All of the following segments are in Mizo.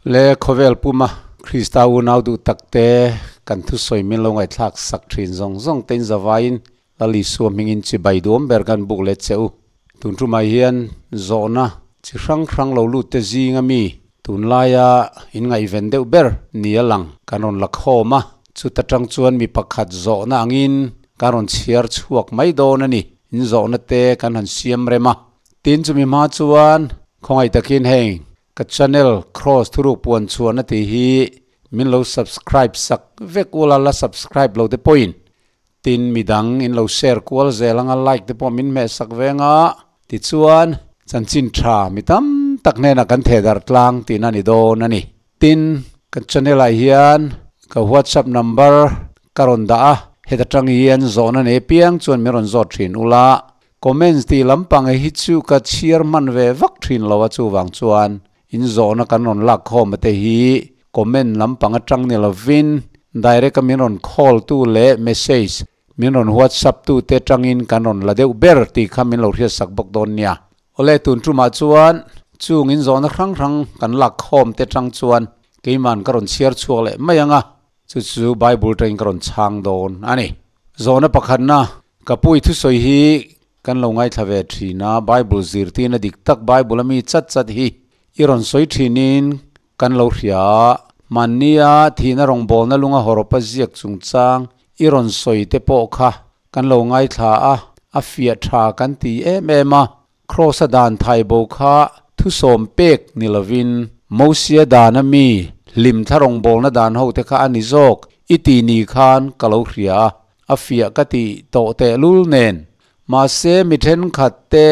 Le khawvel puma Krista unau duh takte kan thusawi min lo ngaihthlak sak thin zawng zawng te in zavaiin Lal Isua hmingin chibai duam ber kan buk let che u. Tun tumah hian zawhna chi hrang hrang lo lut te zinga mi tunlaia in ngaihven deuh ber ni a lang kan rawn la khawm a, chuta tang chuan mi pakhat zawhna angin kan rawn chhiar chhuak mai dawn a ni. In zawhna te kan han siam rem a, tin chumi hma chuan khawngaih takin heng Ka channel Kross thuruk puan chhuahna tih hi min lo subscribe sak vek ula la subscribe lo te pawhin tin midang in lo share kual zel anga like te pawh min hmeh sak veng a tichuan chanchin tha mi tam tak hnenah kan theh darh tlang tihna ni dawn a ni. Tin ka channel ah hian ka whatsapp number ka rawn dah a heta tang hian zawhna nei apiang chuan min rawn zawt thin ula Comments tih lampang hi chu ka chhiar hman ve vak thin lo a chuvang chuan in zawhna kan rawn lak khawm a te hi comment lampang atang ni lovin direct a min rawn call tu leh message min rawn whatsapp tu te tangin kan rawn la deuh ber tih kha min lo hriat sak bawk dawn nia. Awle tun tumah chuan chung in zawhna hrang hrang kan lak khawm te tang chuan keiman ka rawn chhiar chhuak leh mai ang a Chu chu Bible tangin ka rawn chhang dawn a ni. Zawhna pakhatna, Ka pu i thusawi hi kan lo ngaithla ve thin a, Bible zirtirna dik tak Bible a mi chat chat hi i rawn sawi thinin kan lo hria a, hmannia thihna rawngbawlna lunga hawrawpa ziak chungchang i rawn sawi te pawh kha kan lo ngaithla a, a fiah tha kan ti em em a, Kraws-a dan thai bo kha thusawm pek ni lovin Mosia dana mi hlim thla rawngbawlna dan hote kha a ni zawk i ti ni khan ka lo hria a, a fiah ka tih tawh tehlul nen. Mahse mi thenkhat te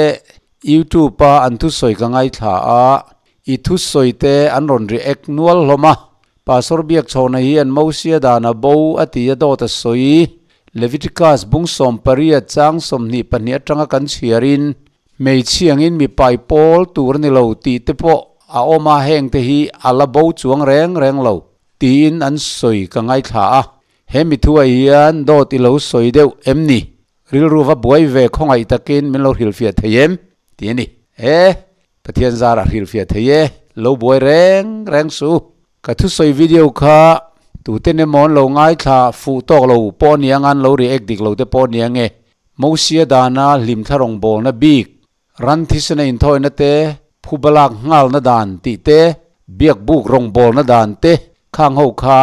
YouTube-a an thusawi ka ngaithla a, i thusawi te an rawn react nual hlawm a. Pastor Biakchhawna hian Mosia dana bo a ti a dawt a sawi. Leviticus bung 18 chang 22 atanga kan chhiarin hmeichhiangin mipai pawl tur a ni lo tih te pawh a awm a, heng te hi a la bo chuang reng reng lo tiin an sawi ka ngaithla a. He mithuai hian dawt i lo sawi deuh em ni? Rilru va buai ve khawngaih takin min lo hrilhfiah thei em? Ti a ni. E! Pathian zar a hrilhfiah thei e, lo buai reng reng su. Ka thusawi video kha tuten emaw an lo ngaithla fuh tawk lo pawh a nia ngan lo react dik lo te pawh a nia nge. Mosia dana hlimthla rawngbawlna bik, ran thisena inthawina te, phubalak nghalna dan tih te, biakbuk rawngbawlna dan te khang ho kha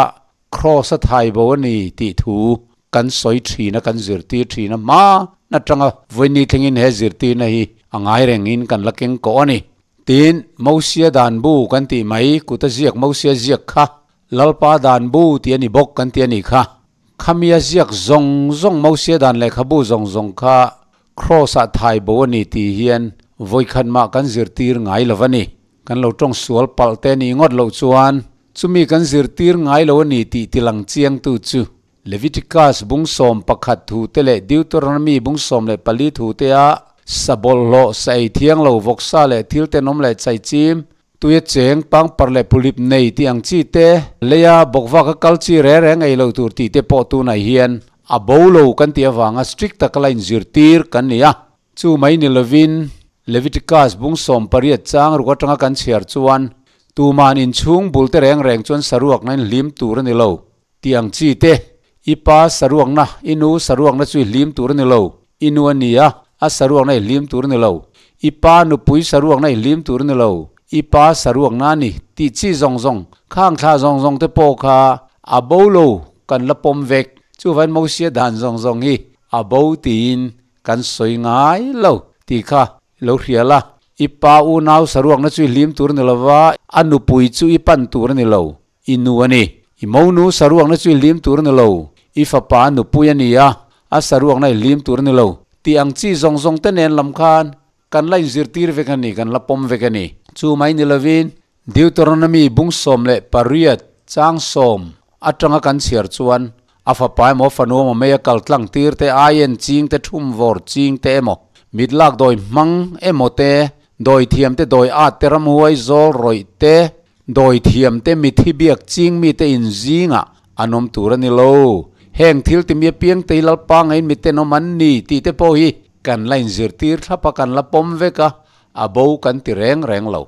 Kraws a thai bo a ni tih thu kan sawi thin a, kan zirtir thin a, hma atanga vawiini thlengin he zirtirna hi a ngai rengin kan la keng kawh a ni. Tin, Mosia dan bu kan tih mai, kuta ziak Mosia ziak kha Lalpa dan bu tih a ni bawk kan ti a nih kha. Khamia ziak zawng zawng Mosia dan lehkhabu zawng zawng kha Kraws ah thai bo a ni tih hian vawikhat mah kan zirtir ngai lo a ni. Kan lo tawng sual palh te nih ngawt loh chuan chumi kan zirtir ngai lo a ni tih tilang chiangtu chu Leviticus bung 11 thu te leh Deuteronomy bung 14 thu te a sa bawlhhlawh, sa ei thiang lo, vawksa leh thil tenawm leh chaichim, tuia cheng, pangpar leh pulip nei tih ang chi te, leia bawkvak a kal chi re reng ei lo tur tih te pawh tunah hian a bo lo kan tih avanga strict taka la inzirtir kan ni a. Chu mai ni lovin Leviticus bung 18 chang ruk atanga kan chhiar chuan tuman inchhung bul te reng reng chuan saruakna in hlim tur a ni lo tih ang chi te, i pa saruakna, i nu saruakna chu i hlim tur a ni lo, i nu a ni a, a saruakna i hlim tur a ni lo, i pa nupui saruakna i hlim tur a ni lo, i pa saruakna a ni tih chi zawng zawng, khang thla zawng zawng te pawh kha a bo lo kan la pawm vek. Chuvain Mosia dan zawng zawng hi a bo tiin Kan sawi ngai lo tih kha i lo hria la, i pa unau saruakna chu i hlim tur a ni lo va, a nupui chu i pan tur a ni lo, i nu a ni. I monu saruakna chu i hlim tur a ni lo, i fapa nupui a ni a, a saruakna i hlim tur a ni lo tih ang chi zawng zawng te nen lam khan kan la inzirtir vek a ni, kan la pawm vek a ni. Chu mai ni lovin Deuteronomy bung 18 chang 10 atanga kan chhiar chuan a fapa emaw fanu emaw mei a kal tlang tir te, aien ching te, thum vawr ching te emaw, mit lak dawi hmang emaw te, dawi thiam te, dawi at te, ramhuai zawl rawih te, dawi thiam te, mithi biak ching mi te inzingah an awm tur a ni lo. Heng thil timi apiang te hi Lalpa ngeiin miten awm an ni tih te pawh hi kan la inzirtir thlap a, kan la pawm vek a, a bo kan ti reng reng lo.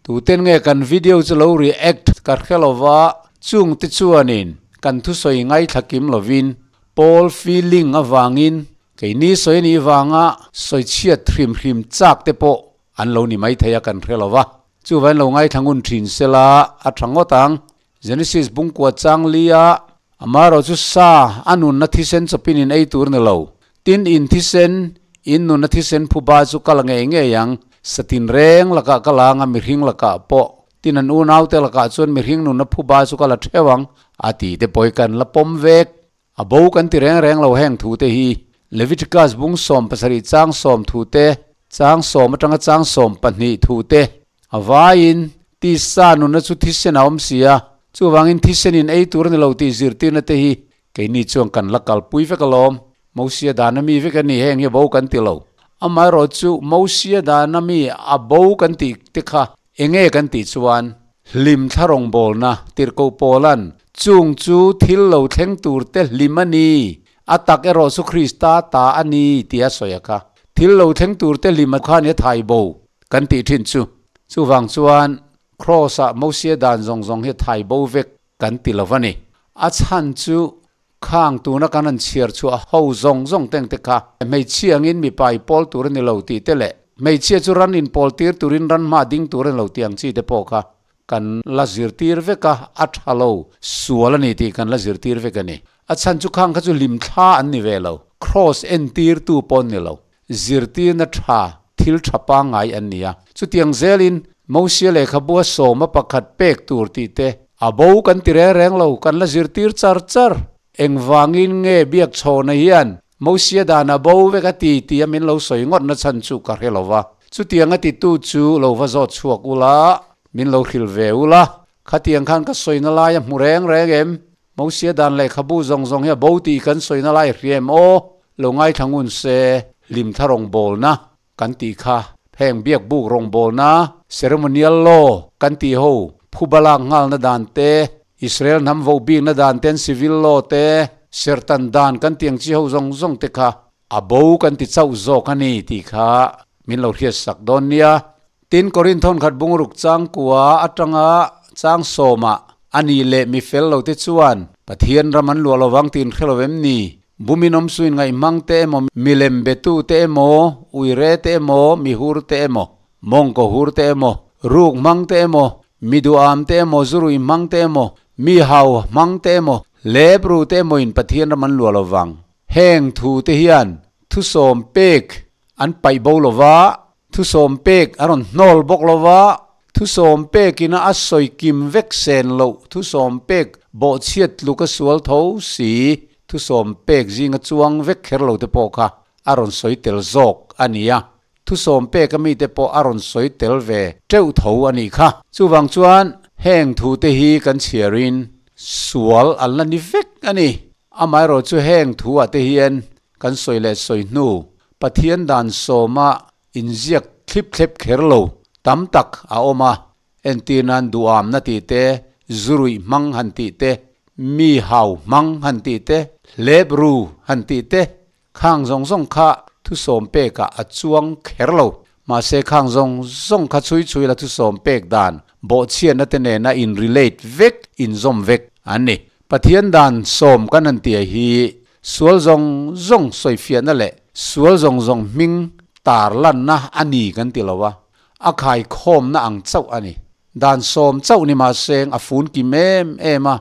Tuten nge kan video chu lo react ka hre lova, chung te chuanin kan thusawi ngaithla kim lovin pawl feeling avangin keini sawi anih vanga sawichhiat hrim hrim chak te pawh an lo ni maithei a kan hre lova. Chuvain lo ngaithla ngun thin sela a tha ngawt ang. Genesis bungkua chang lia amaherawh chu sa a nunna thisen chawpin in ei tur ni lo. Tin, in thisen, in nunna thisen phuba chu ka la ngei ngei ang. Satin reng lakah ka la ang a, mihring lakah pawh. Tin, an unaute lakah chuan mihring nunna phuba chu ka la theuh ang, a ti te pawh hi kan la pawm vek. A bo kan ti reng reng lo heng thu te hi. Leviticus bung 17 chang 10 thu te, chang 10 atanga chang 12 thu te a vaiin tisa nunna chu thisen a awm si a, chuvangin thisen in ei tur a ni lo tih zirtirna te hi keini chuan kan la kalpui vek alawm. Mosia dana mi vek a ni heng hi a bo kan ti lo. Amaherawh chu Mosia dana mi a bo kan tih te kha Enge kan tih chuan hlim thla rawngbawlna tirhkoh Paula'n chung chu thil lo thleng tur te hlim a ni, a tak erawh chu Krista ta a ni tia sawi a kha. Thil lo thleng tur te hlim a khan i a thai bo kan tih thin chu. Chuvang chuan Kraws-ah Mosia dan zawng zawng hi a thai bo vek kan ti lo va ni. A chhan chu Khang tuna kan han chhiar chhuah ho zawng zawng teng te kha hmeichhia angin mipa i pawl tur a ni lo tih te leh hmeichhia chu ran inpawl tir turin ran hma ding tur a ni lo tih ang chi te pawh kha kan la zirtir vek a, a tha lo sual a ni tih kan la zirtir vek a ni. A chhan chu khang kha chu hlimthla an ni ve lo, kraws entirtu pawh an ni lo, zirtirna tha thil tha pangngai an ni a. Chutiang zelin Mosia lehkhabua sawma pakhat pek tur tih te a bo kan ti reng reng lo, kan la zirtir char char. Engvangin nge biak chhawna hian Mosia dan a bo vek a ti tih a min lo sawi ngawt na chhan chu ka hre lo va. Chutiang a titu chu lo va zawt chhuak ula, min lo hrilh ve ula. Khatiang khan ka sawina lai a hmu reng reng em? Mosia dan lehkhabu zawng zawng hi a bo tih kan sawina lai hria em aw? Lo ngaithla ngun se, hlimthla rawngbawlna kan tih kha heng biak buk rawngbawlna, ceremonial law, kan tih ho, phuba lak nghalna dan te, Israel hnam voh bikna dan ten civil law te, serhtan dan kan tih ang chi ho zawng zawng te kha a bo kan ti chauh zawk a ni tih kha min lo hriatsak dawn nia. Tin, Korinth thawnkhat bungruk changkua atanga chang sawmah a ni leh mi fel lo te chuan Pathian ram an luah lovang tiin hre lo em ni? Bumin awm suin ngaihmang te emaw, milem betu te emaw, uire te emaw, mihur te emaw, mawngkaw hur te emaw, ruk hmang te emaw, mi duham te emaw, zurui hmang te emaw, mi hau hmang te emaw, lepru te emawin Pathian ram an luah lovang. Heng thu te hian thusawm pek an paih bo lova, Thusawm pek a rawn hnawl bawk lo va, thusawm pekin a sawi kim vek sen loh thusawm pek bawhchhiat tluk a sual tho si, thusawm pek zinga chuang vek kher lo te pawh kha a rawn sawi tel zawk a ni a, thusawm pek a mite pawh a rawn sawi tel ve teuh tho a nih kha. Chuvang chuan heng thute hi kan chhiarin sual an la ni vek a ni. Amaherawh chu heng thu-ah te hian kan sawi leh sawi hnu Pathian dan sawma inziak thlip thlep kher lo tam tak a awm a, entir nan duhamna tih te, zuruih hmang han tih te, mi hau hmang han tih te, hlep ru han tih te, khang zawng zawng kha thusawm pekah a chuang kher lo. Mahse khang zawng zawng kha chhui chhui la thusawm pek dan bawhchhiatna te nena in relate vek, inzawm vek an ni. Pathian dan sawm kan han tia hi Sual zawng zawng sawifiahna leh sual zawng zawng hming tar lanna a ni kan ti lo a, a khaikhawmna ang chauh a ni. Dan sawm chauh ni mahseng a fun kim em em a,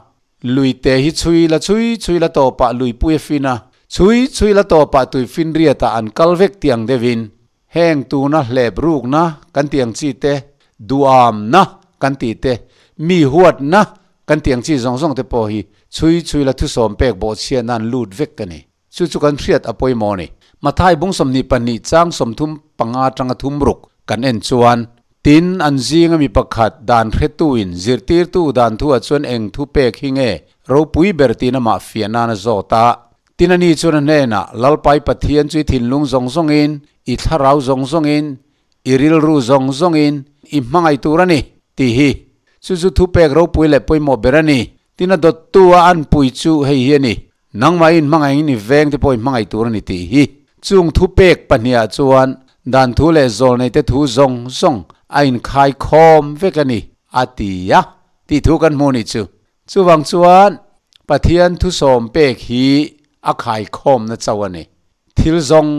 luite hi chhui la chhui chhui la tawpah luipui a fin a, chhui chhui la tawpah tuifinriatah an kal vek tih ang deuhin Heng tuna hlep rukna kan tih ang chi te, duamna kan tih te, mi huatna kan tih ang chi zawng zawng te pawh hi chhui chhui la thusawm pek bawhchhiatna an lut vek a ni. Chu chu kan hriat a pawimawh a ni. Mathai bung 22 chang 35 atanga 36 kan en chuan, Tin, an zinga mi pakhat dan hretuin zirtirtu dan thuah chuan eng thu pek hi nge ropui ber tiin amah fiah nan a zawt a. Tin a ni chuan a hnenah, Lalpai Pathian chu i thinlung zawng zawngin, i thlarau zawng zawngin, i rilru zawng zawngin i hmangaih tur a ni, tih hi. Chu chu thupek ropui leh pawimawh ber a ni. Tin a dawttu a anpui chu hei hi a ni, Nangmahin hmangaih in i veng te pawh i hmangaih tur a ni tih hi. Chung thupek pahnihah chuan dan thu leh zawlneite thu zawng zawng. a inkhai khawm vek a ni, a ti a, tih thu kan hmu nih chu. Chuvang chuan Pathian thusawm pek hi a khaikhawmna chauh a ni. Thil zawng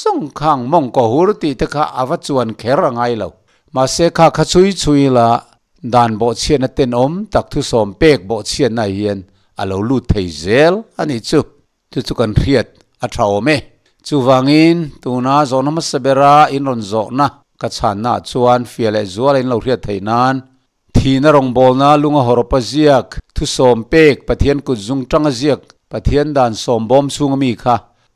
zawng khang mawng kaw hur tih te kha a va chuan kher a ngai lo. Mahse kha kha chhui chhui la dan bawhchhiatna tenawm tak thusawm pek bawhchhiatna hian a lo lut thei zel a nih chu. Chu chu kan hriat a tha awm e. Chuvangin tuna zawhna hmasa bera in rawn zawhna ka chhannaah chuan fia leh zuala in lo hriat theih nan Thihna rawngbawlna lunga hawrawpa ziak, thusawm pek, Pathian kut zung tanga ziak, Pathian dan sawm bawm chhunga mi kha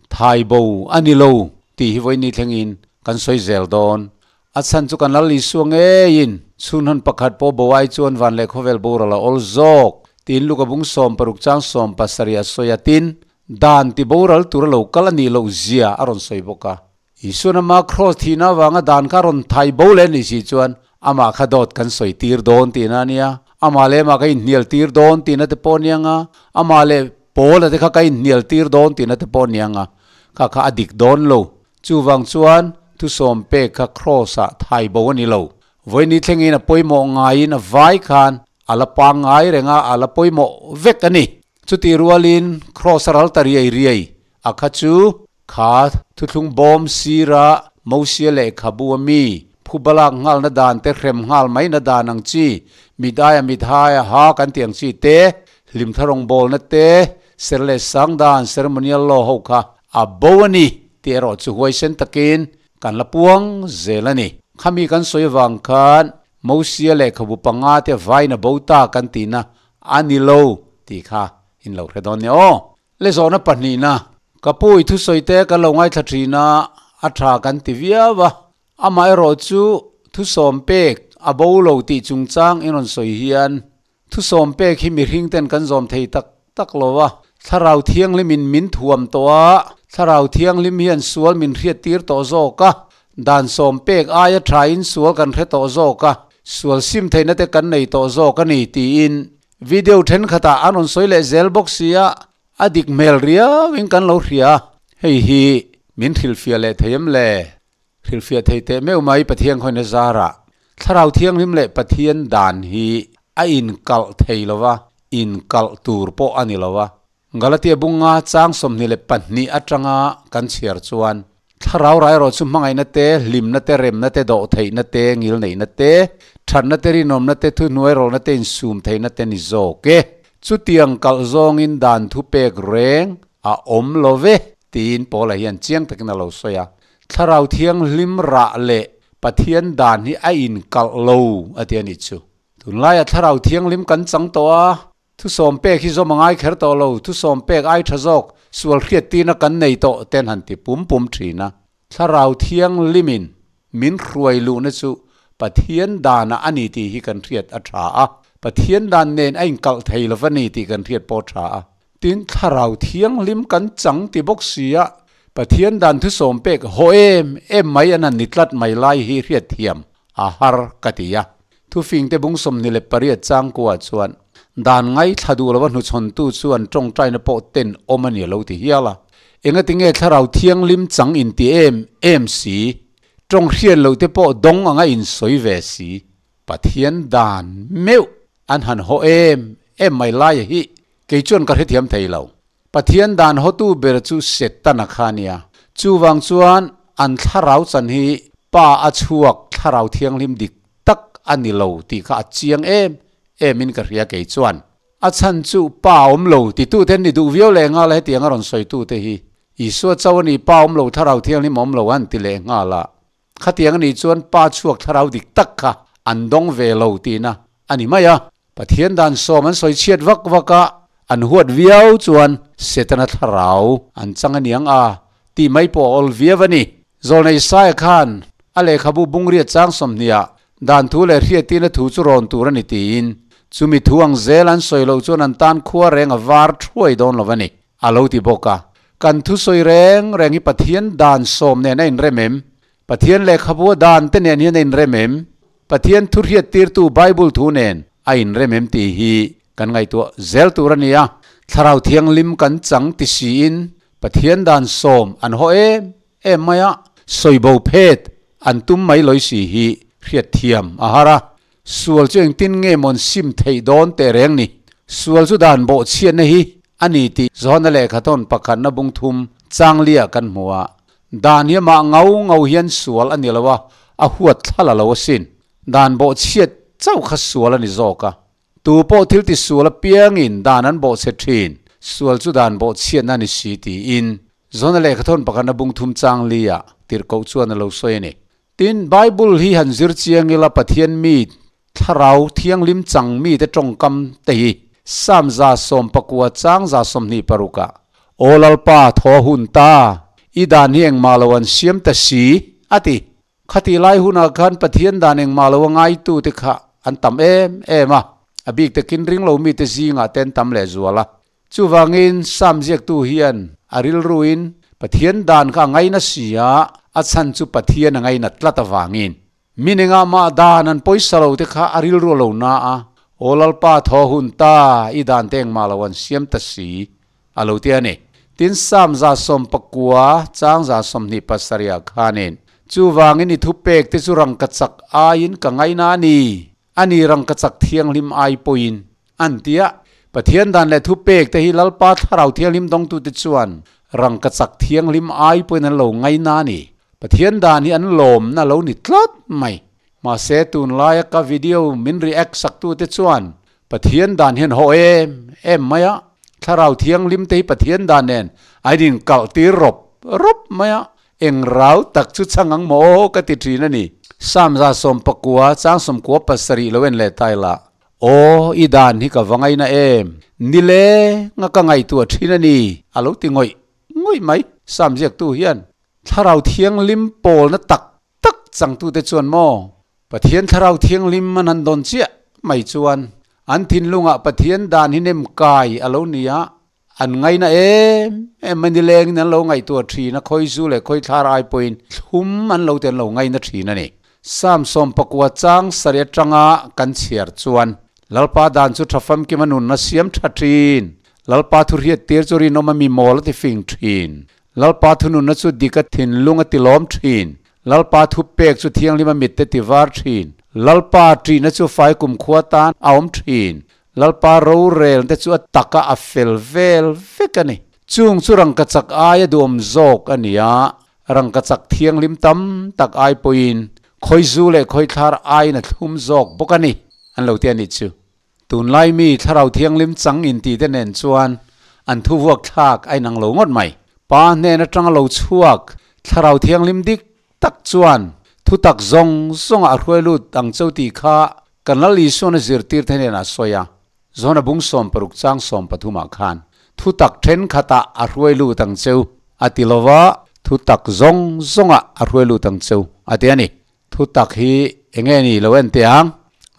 thai bo a ni lo tih hi vawiin ni thlengin kan sawi zel dawn. A chhan chu kan Lal Isua ngeiin chhunhawn pakhat pawh bo ai chuan van leh khawvel boral a awl zawk tiin Luka bung 60 chang 70 a sawi a tin, dan ti boral tura lo kal a nih loh zia a rawn sawi bawk a. Isuan ama Kraws thihna avanga dan kha rawn thai bo leh ni si chuan amah kha dawt kan sawi tir dawn tihna a nia, amah leh amah ka inhnial tir dawn tihna te pawh a nia nga, amah leh Paula te kha ka inhnial tir dawn tihna te pawh a nia nga, kha kha a dik dawn lo. Chuvang chuan thusawm pek kha Kraws-ah thai bo a ni lo. Vawiin thlengin a pawimawh ngaiin a vai khan a la pangngai reng a, a la pawimawh vek a ni. Chutih rualin Kraws a ral ta riai riai a kha chu Kha thuthlung bawm sira Mosia lehkhabu a mi, phubalak nghalna dan te hrem nghal maina dan ang chi, mit aia mit haia ha kan tih ang chi te, hlimthla rawngbawlna te, ser leh sang dan, ceremonial law, ho kha a bo a ni tih erawh chu huaisen takin kan la puang zel a ni. Khami kan sawi avang khan Mosia lehkhabu panga te vain a bo ta kan tihna a ni lo tih kha in lo hre dawn nia aw. Le zawhna pahnihna, ka pu i thusawi te kan lo ngaithla thin a, a tha kan ti viau a, amaherawh chu thusawm pek a bo lo tih chungchang in rawn sawi hian thusawm pek hi mihring ten kan zawm thei tak tak lo a, Thlarau Thianghlim in min thuam tawh a, Thlarau Thianghlim hian sual min hriat tir tawh zawk a, dan sawm pek aia tha in sual kan hre tawh zawk a, sual sim theihna te kan nei tawh zawk a ni tiin Video thenkhatah an rawn sawi leh zel bawk sia, a dik hmel riauin kan lo hria. Hei hi min hrilhfiah leh thei em le? Hrilhfiah thei teh meuh mai Pathian khawina zarah. Thlarau Thianghlim leh Pathian dan hi a inkalh thei lo va, inkalh tur pawh a ni lo va. Galatia bunga chang 22 atanga kan chhiar chuan, Thlarau rai erawh chu hmangaihna te, hlimna te, remna te, dawhtheihna te, ngilneihna te, thatna te, rinawmna te, thuhnuairawlna te, insumtheihna te ni zawk e. Chutiang kalh zawngin dan thu pek reng a awm lo ve, tiin Paula hian chiang takin a lo sawi a. Thlarau Thianghlim rah leh Pathian dan hi a inkalh lo, a ti a nih chu. Tunlaiah Thlarau Thianghlim kan chang tawh a, Thusawm pek hi zawm a ngai kher tawh lo, thusawm pek ai tha zawk, sual hriat tirna kan nei tawh ten han ti pum pum thin a. Thlarau Thianghlimin min hruai luhna chu Pathian danah a ni tih hi kan hriat a tha a, Pathian dan nen a inkalh thei lo va ni tih kan hriat pawh a tha a. Tin, Thlarau Thianghlim kan chang ti bawk si a, Pathian dan thusawm pek haw em em mai an han ni tlat mai lai hi hriat thiam a har ka ti a. Thufingte bung 28 changkuah chuan dan ngaithla duh lova hnuchhawntu chuan tawngtaina pawh ten awm a ni lo ti hial a. Engati nge Thlarau Thianghlim chang inti em em si, tawng hriat loh te pawh dawng anga insawi ve si, Pathian dan meuh an han haw em em mai laia hi kei chuan ka hrethiam thei lo. Pathian dan hawtu ber chu Setana kha a nia. Chuvang chuan an thlarau chan hi Pa a chhuak Thlarau Thianghlim dik tak a ni lo tih kha a chiang em em in ka hria kei chuan. A chhan chu Pa awm lo titute an ni duh viau leh nghal a hetiang a rawn sawitute hi. Isua chauh a ni Pa awm lo Thlarau Thianghlim awm lo an ti leh nghal a. Khatiang a nih chuan Pa chhuak thlarau dik tak kha an dawng ve lo tihna a ni mai a. Pathian dan sawm an sawi chhiat vak vak a, an huat viau chuan Setana thlarau an chang a niang a tih mai pawh a awl viau a ni. Zawlnei Saia khan a lehkhabu bungriat chang 20 ah dan thu leh hriattirna thu chu rawn tur a ni tiin chumi thu ang zel an sawi loh chuan an tan khua reng a var thuai dawn lo a ni a lo ti bawk a. Kan thusawi reng reng hi Pathian dan sawm nen a inrem em? Pathian lehkhabua dan te nen hian a inrem em? Pathian thu hriattirtu Bible thu nen a inrem em tih hi kan ngaihtuah zel tur a ni a. Thlarau Thianghlim kan chang ti siin Pathian dan sawm an haw em em mai a, sawi bo phet an tum mai lawi si hi Hriatthiam a har a, sual chu engtin nge mawn sim theih dawn teh reng ni? Sual chu dan bawhchhiatna hi a ni tih Johana lehkhathawn pakhatna bung thum changlia kan hmu a. Dan hi amah ngau ngau hian sual a ni lo a, a huat thlal a lo asin. Dan bawhchhiat chauh kha sual a ni zawk a. Tu pawh thil ti sual apiangin dan an bawhchhe thin, sual chu dan bawhchhiatna a ni si tiin Johana lehkhathawn pakhatna bung thum changlia tirhkoh chuan a lo sawi a ni. Tin, Bible hi han zir chiang ila Pathian mi Thlarau Thianghlim chang mite tawngkam te hi Psalm 19 chang 26 ah, Aw Lalpa, thaw a hun ta, i dan hi engmah lo an siam ta si, a ti. Khati lai hunah khan Pathian dan engmah lo a ngaitu te kha an tam em em a, a bik takin ringlo mite zingah te an tam lehzual a. Chuvangin Psalm ziaktu hian a rilruin Pathian dan kha a ngaina si a, a chhan chu Pathian a ngaina tlat avangin. Mi nengah mah dan an pawisa lo te kha a rilru a lo na a, Aw Lalpa thaw hun ta, i dan te engmah lo an siam ta si, a lo ti a ni. Tin Psalm 90 chang 27 ah khanin, Chuvangin i thupek te chu rangkachak aiin ka ngaina a ni, a ni rangkachak thianghlim ai pawhin, An ti a, Pathian dan leh thupek te hi Lalpa Thlarau Thianghlim dawngtute chuan rangkachak thianghlim ai pawhin an lo ngaina a ni. Pathian dan hi an lawmna lo ni tlat mai. Mahse tunlaia ka video min react saktute chuan Pathian dan hian haw em em mai a, Thlarau Thianghlim te hi Pathian dan nen a inkalh tir rawp rawp mai a, Eng rau tak chu chhang ang maw aw ka ti thin a ni. Psalm 90 chang 97 lo en leh ta ila. Aw, i dan hi ka va ngaina em? Ni le, nga ka ngaihtuah thin a ni, a lo ti ngawih ngawih mai. Psalm ziaktu hian Thlarau Thianghlim pawlna tak tak changtute chuan maw Pathian Thlarau Thianghlim an han dawn chiah mai chuan an thinlungah Pathian dan hi nem kai a lo ni a, An ngaina em em a nilengin an lo ngaihtuah thin a, khawizu leh khawithlar ai pawhin thlum an lo te an lo ngaina thin a ni. Psalm 90 chang sarih atanga kan chhiar chuan, Lalpa dan chu tha famkim a nunna siam tha thin, Lalpa thu hriat tir chu rinawm a mi mawl a ti fing thin, Lalpa thu nunna chu dik a thinlung a ti lawm thin, Lalpa thu pek chu thianghlim a mitte ti var thin, Lalpa ṭihna chu fai kumkhua tan a awm thin, Lalpa rorel te chu a taka a fel vel vek a ni. Chung chu rangkachak aia duhawm zawk a ni a, rangkachak thianghlim tam tak ai pawhin khawizu leh khawithlar aiin a thlum zawk bawk a ni, an lo ti a nih chu. Tunlai mi thlarau thianghlim chang inti te nen chuan an thuvuak thlak a inang lo ngawt mai. Pa hnen atanga lo chhuak thlarau thianghlim dik tak chuan thutak zawng zawngah a hruai lut ang cho tih kha Kan Lal Isuan a zirtir te hnenah a sawi a, John-a bung 60 chang 13 ah khan, Thutak thenkhatah a hruai lut ang cheu, a ti lo va, thutak zawng zawngah a hruai lut ang cheu, a ti a ni. Thutak hi eng nge ni lo en teh ang?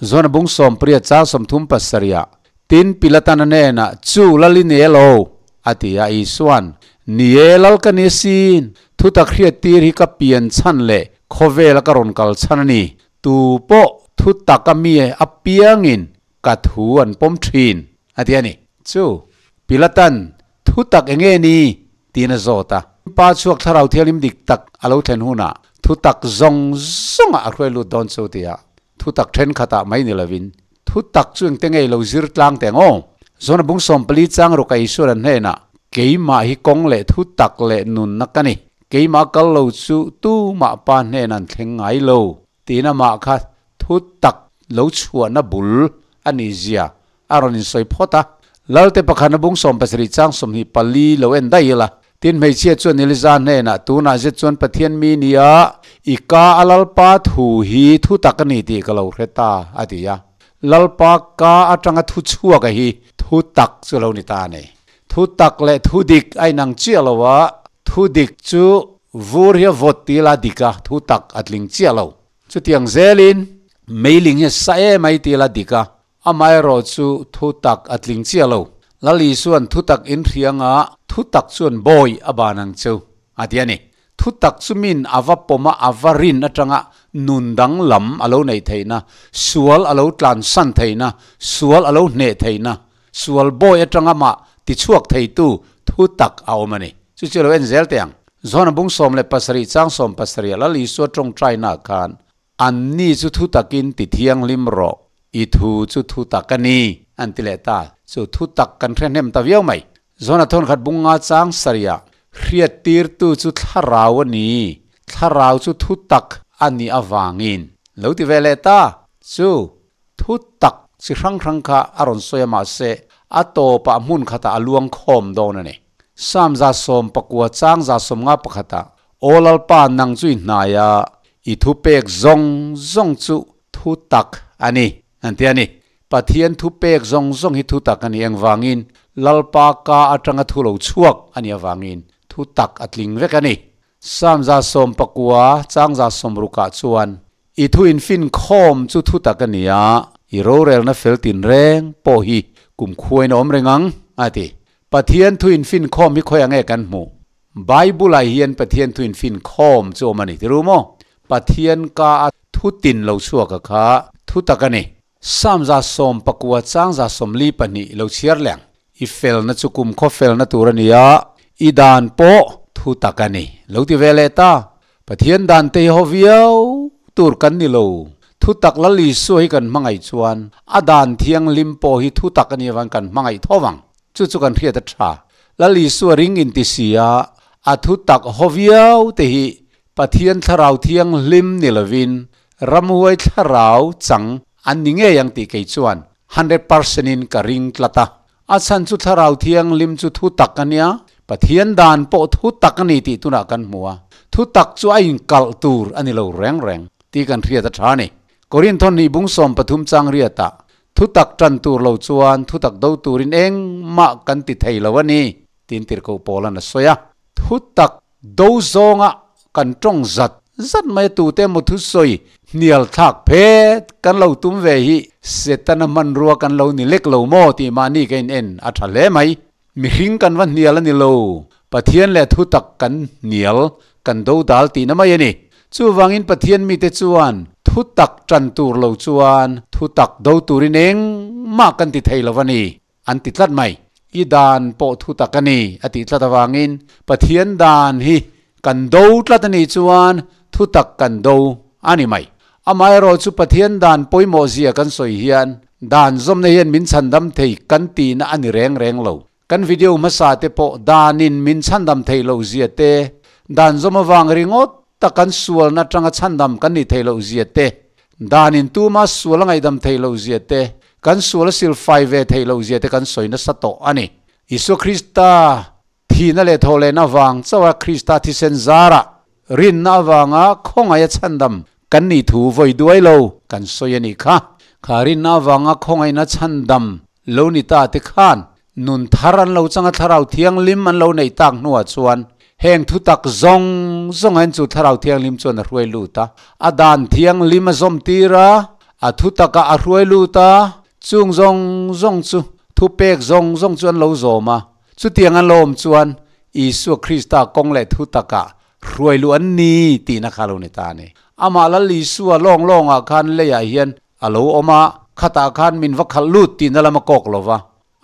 John-a bung 18 chang 37 ah, Tin, Pilatan a hnenah, Chu, Lal i ni e lo, a ti a, Isuan, Ni e, Lal ka ni asin, thutak hriattir hi ka pian chhan leh khawvela ka rawn kal chhan a ni, Tu pawh thu tak a mi apiangin ka thu an pawm thin, a ti a ni. Chu Pilatan thu tak eng nge ni? tiin a zawt a. Pa chhuak Thlarau Thianghlim dik tak a lo thlen hunah thu tak zawng zawngah a hruai lut dawn chu tia thu tak thenkhatah mai ni lovin thu tak chu engte ngei lo zir tlang teh ang aw. Zawna bung 14 chang ruk a Isuan an hnenah, Keimah hi kawng leh thu tak leh nunna ka ni. Keimah kal lo chu tumah pa hnen an thleng ngai lo tiin amah kha thu tak lo chhuahna bul a nih zia a rawn insawi phawt a. Lalte pakhatna bung 17 chang 24 lo en daih ila. Tin hmeichhia chuan Eliza hnenah, Tunah zet chuan Pathian mi nia, i ka a Lalpa thu hi thu tak a ni tih ka lo hre ta, a ti a. Lalpa ka atanga thu chhuak a hi thu tak chu lo ni ta a ni. Thu tak leh thu dik a inang chiah lo a, thu dik chu vur hi a vawt ti la dik a, thu tak a tling chiah lo. Chutiang zelin meiling hi a sa em ai ti la dik a, amaherawh chu thu tak a tling chiah lo. Lal Isuan thu tak in hrianga thu tak chuan bawi a ban ang chu a ti a ni. Thu tak chu min a va pawm a, a va rin atanga nun danglam a lo neih theihna, sual a lo tlansan theihna, sual a lo hneh theihna, Sual bawi atanga mah tichhuak theitu thu tak a awm a ni. Chu chu lo en zel teh ang. John-a bung 17 chang 70 ah Lal Isua tawngtaina khan Anni chu thu takin ti thianghlim rawh, i thu chu thu tak a ni, an ti leh ta. Chu thu tak kan hre hnem ta viau mai. Zona thawnkhat bunga chang sarih hriattirtu chu thlarau a ni, thlarau chu thu tak a nih avangin lo ti ve leh ta. Chu thu tak chi hrang hrang kha a rawn sawi a, mahse a tawpah hmun khatah a luang khawm dawn a ni. Psalm 19 chang 51ah, Aw Lalpa nang chu i hnai a, i thupek zawng zawng chu thu tak a ni, an ti a ni. Pathian thu pek zawng zawng hi thu tak a ni engvangin Lalpa ka atanga thu lo chhuak a nih avangin thu tak a tling vek a ni. Psalm 19 chang 60ah chuan, I thu infin khawm chu thu tak a ni a, i rorelna fel tinreng pawh hi kum khuain a awm reng ang, a ti. Pathian thu infin khawm hi khawi ang nge kan hmuh? Bible-ah hian Pathian thu infin khawm chu awm a ni ti ru maw? Pathian ka a thu tin lo chhuak a kha thu tak a ni. Psalm 19 chang 42 lo chhiar leh ang. I felna chu kum khaw felna tur a ni a, i dan pawh thu tak a ni. Lo ti ve leh ta. Pathian dan te hi haw viau tur kan ni lo. Thu tak Lal Isua hi kan hmangaih chuan a dan thianghlim pawh hi thu tak a nih avang kan hmangaih tho vang. Chu chu kan hriat a tha. Lal Isua ring inti si a, a thu tak haw viau te hi Pathian thlarau thianghlim ni lovin ramhuai thlarau chang an ni ngei ang tih kei chuan 100% in ka ring tlat a. A chhan chu thlarau thianghlim chu thu tak a nia, Pathian dan pawh thu tak a ni tih tunah kan hmu a, thu tak chu a inkalh tur a ni lo reng reng tih kan hriat a tha a ni. Korinthon hnih bung 13 chang riatah thu tak tan tur lo chuan thu tak do turin engmah kan ti thei lo a ni tiin tirhkoh Paula'n a sawi a. Thu tak Do zawnga kan tawng zat zat mai a tute emaw thusawi hnial thlak phet kan lo tum ve hi Setana hmanrua kan lo ni lek lo maw tih mahni ka in en a tha hle mai. Mihring kan va hnial a ni lo, Pathian leh thutak kan hnial kan do dal tihna mai a ni. Chuvangin Pathian mite chuan thutak tan tur lo chuan thutak do turin engmah kan ti thei lo a ni. An ti tlat mai. I dan pawh thu tak a ni, a tih tlat avangin Pathian dan hi kan do tlat a nih chuan thu tak kan do a ni mai. Amaherawh chu Pathian dan pawimawh zia kan sawi hian dan zawmna hian min chhandam thei kan tihna a ni reng reng lo. Kan video hmasa te pawh danin min chhandam theih loh zia te, dan zawm avang ringawt tak kan sualna atanga chhandam kan nih theih loh zia te, Danin tuma sual a ngaihdam theih loh zia te, kan sual a silfai ve theih loh zia te kan sawi nasa tawh a ni. Isua Krista thihna leh thawhlehna avang chauha Krista thisen zarah rinna avanga khawngaih a chhandam kan nih thu vawi duai lo kan sawi a nih kha. Kha rinna avanga khawngaihna chhandam lo ni ta te khan nun thar an lo changa Thlarau Thianghlim an lo neih tak hnuah chuan heng thutak zawng zawng hian chu Thlarau Thianghlim chuan a hruai lut a, a dan thianghlim a zawm tir a, a thutakah a hruai lut a, chung zawng zawng chu thupek zawng zawng chu an lo zawm a, chutiang an lo awm chuan Isua Krista kawng leh thutakah hruai luh an ni tihna kha lo ni ta a ni. Amah Lal Isua lawng lawngah khan leiah hian A lo awm a, khatah khan min va khalh lut tihna lam a kawk lo va.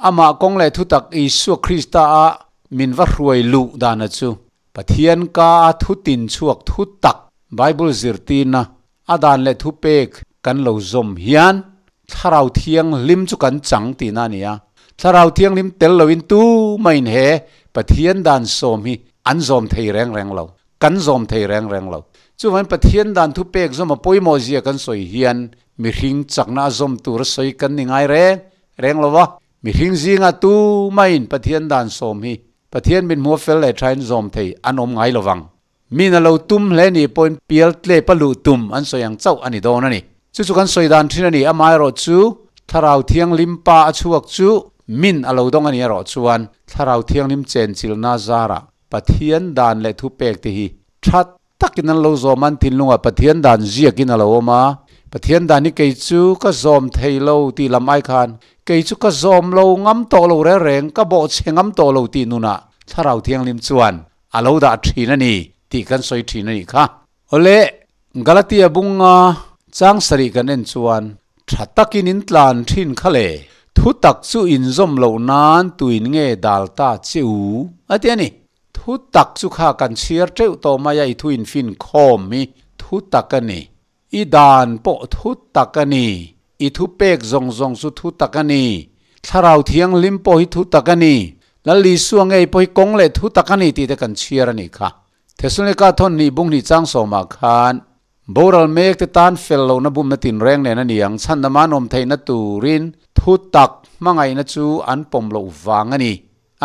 Amah kawng leh thutak Isua Krista a min va hruai luh dana chu Pathian ka a thu tin chhuak thu tak Bible zirtirna a dan leh thupek kan lo zawm hian Thlarau Thianghlim chu kan chang tihna a ni a. Thlarau Thianghlim tel loin tumahin he Pathian dan sawm hi an zawm thei reng reng lo. Kan zawm thei reng reng lo. Chuvangin Pathian dan thupek zawm a pawimawh zia kan sawi hian mihring chakna a zawm tur a sawi kan ni ngai reng reng lo va. Mihring zingah tumahin Pathian dan sawm hi Pathian min hmuh fel leh thain zawm thei an awm ngai lo vang. Min a lo tum hle nih pawhin pial tlep a luh tum an sawi ang chauh a ni dawn a ni. Chu chu kan sawi dan thin a ni. Amaherawh chu Thlarau Thianghlim Pa a chhuak chu min a lo dawng a ni erawh chuan Thlarau Thianghlim chenchilhna zarah Pathian dan leh thupek te hi tha takin an lo zawm a, an thinlungah Pathian dan ziakin a lo awm a. Pathian dan hi kei chu ka zawm thei lo tih lam ai khan kei chu ka zawm lo ngam tawh lo reng reng, ka bawhchhe ngam tawh lo tih nunah Thlarau Thianghlim chuan a lo dah thin a ni tih kan sawi thin a nih kha. Awle, Galatia bunga chang sarih kan en chuan tha takin in tlan thin kha le, thu tak chu in zawm loh nan tuin nge dal ta che u? a ti a ni. Thu tak chu kha kan chhiar teuh tawh mai a, i thu in fin khawm hi thu tak a ni. I dan pawh thu tak a ni. I thu pek zawng zawng chu thu tak a ni. Thlarau Thianghlim pawh hi thu tak a ni. Lal Isua ngei pawh hi kawng leh thu tak a ni tih te kan chhiar a nih kha. Thesalonika thawn hnih bung hnih chang sawmah khan boral mek te tan fel lohna bumna tinreng nen a ni ang, chhandama an awm theihna turin thu tak hmangaihna chu an pawm loh vang a ni,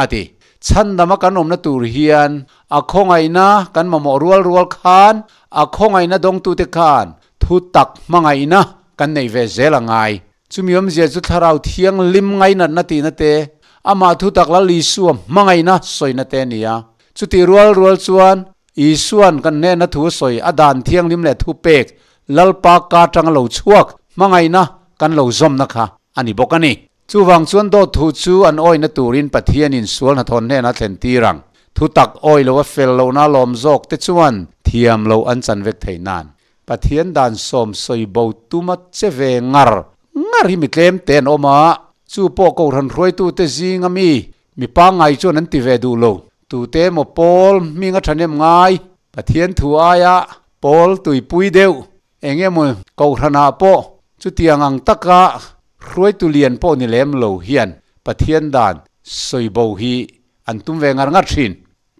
a ti. Chhandama kan awmna tur hian a khawngaihna kan mamawh rual rual khan a khawngaihna dawngtute khan thu tak hmangaihna kan neih ve zel a ngai. Chumi awmzia chu Thlarau Thianghlim ngainatna tihna te, amah thutak Lal Isua hmangaihna sawina te a ni a. Chutih rual rual chuan Isua'n kan hnehna thu a sawi, a dan thianghlim leh thupek Lalpa ka atanga lo chhuak hmangaihna kan lo zawmna kha a ni bawk a ni. Chuvang chuan dawt thu chu an awihna turin Pathianin sual hnathawh hnenah thlen tir ang. Thutak awih lo a fel lohna lawm zawk te chuan thiam loh an chan vek theih nan. Pathian dan sawm sawi bo tuma che ve ngar ngar hi mi tlem te an awm a, chu pawh Kohhran hruaitute zinga mi Mi pangngai chuan an ti ve duh lo. Tute emaw Paul hming a thahnem ngai, Pathian thu aia Paul tuipui deuh eng emaw Kohhranah pawh chutiang ang taka hruaitu lian pawh ni lem lo hian Pathian dan sawi bo hi an tum ve ngar ngar thin.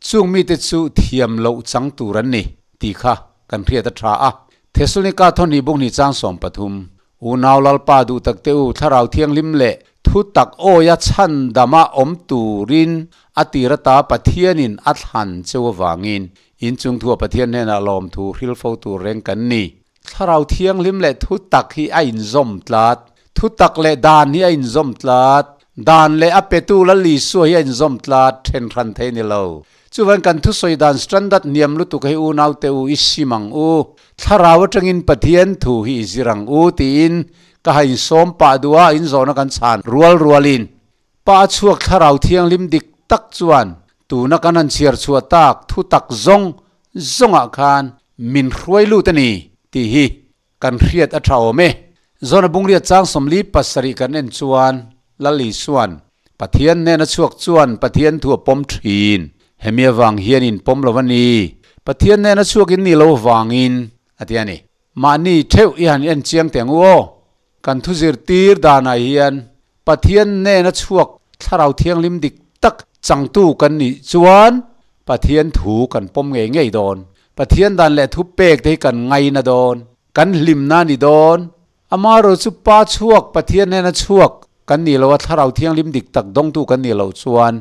Chung mite chu thiam loh chang tur an ni tih kha kan hriat a tha a. Thesalonika thawhnih bunghnih chang 13, Unau Lalpa duh tak te u, Thlarau Thianghlim leh thu tak awia chhandama awm turin a tir ata Pathianin a thlan cheu avangin inchung thua Pathian hnenah lawmthu hril fo tur reng kan ni. Thlarau Thianghlim leh thu tak hi a inzawm tlat. Thu tak leh dan hi a inzawm tlat. Dan leh a petu Lal Isua hi a inzawm tlat, then hran thei ni lo. Chuvan kan thusawi dan standard hniam lutuk hi unaute u i sim ang u. Thlarau atangin Pathian thu hi i zir ang u tiin ka ha insawm pah duh a, inzawhna kan chhan rual rualin Pa a chhuak Thlarau Thianghlim dik tak chuan tuna kan han chhiar chhuah tak thu tak zawng zawngah khan min hruai lut a ni tih hi kan hriat a tha awm e. Zawna Bungriat chang 47 kan en chuan Lal Isua'n Pathian hnena chhuak chuan Pathian thu a pawm thin. Hemi avang hian in pawm lo a ni. Pathian hnena chhuak in nih lo avangin a ti a ni. Mahni theuh i han en chiang teh ang u aw. Kan thu zirtir danah hian Pathian hnena chhuak Thlarau Thianghlim dik tak changtu kan nih chuan Pathian thu kan pawm ngei ngei dawn. Pathian dan leh thu pek te hi kan ngaina dawn. Kan hlimna a ni dawn. Amaherawh chu Pa chhuak Pathian hnena chhuak kan nih loh a Thlarau Thianghlim dik tak dawngtu kan nih loh chuan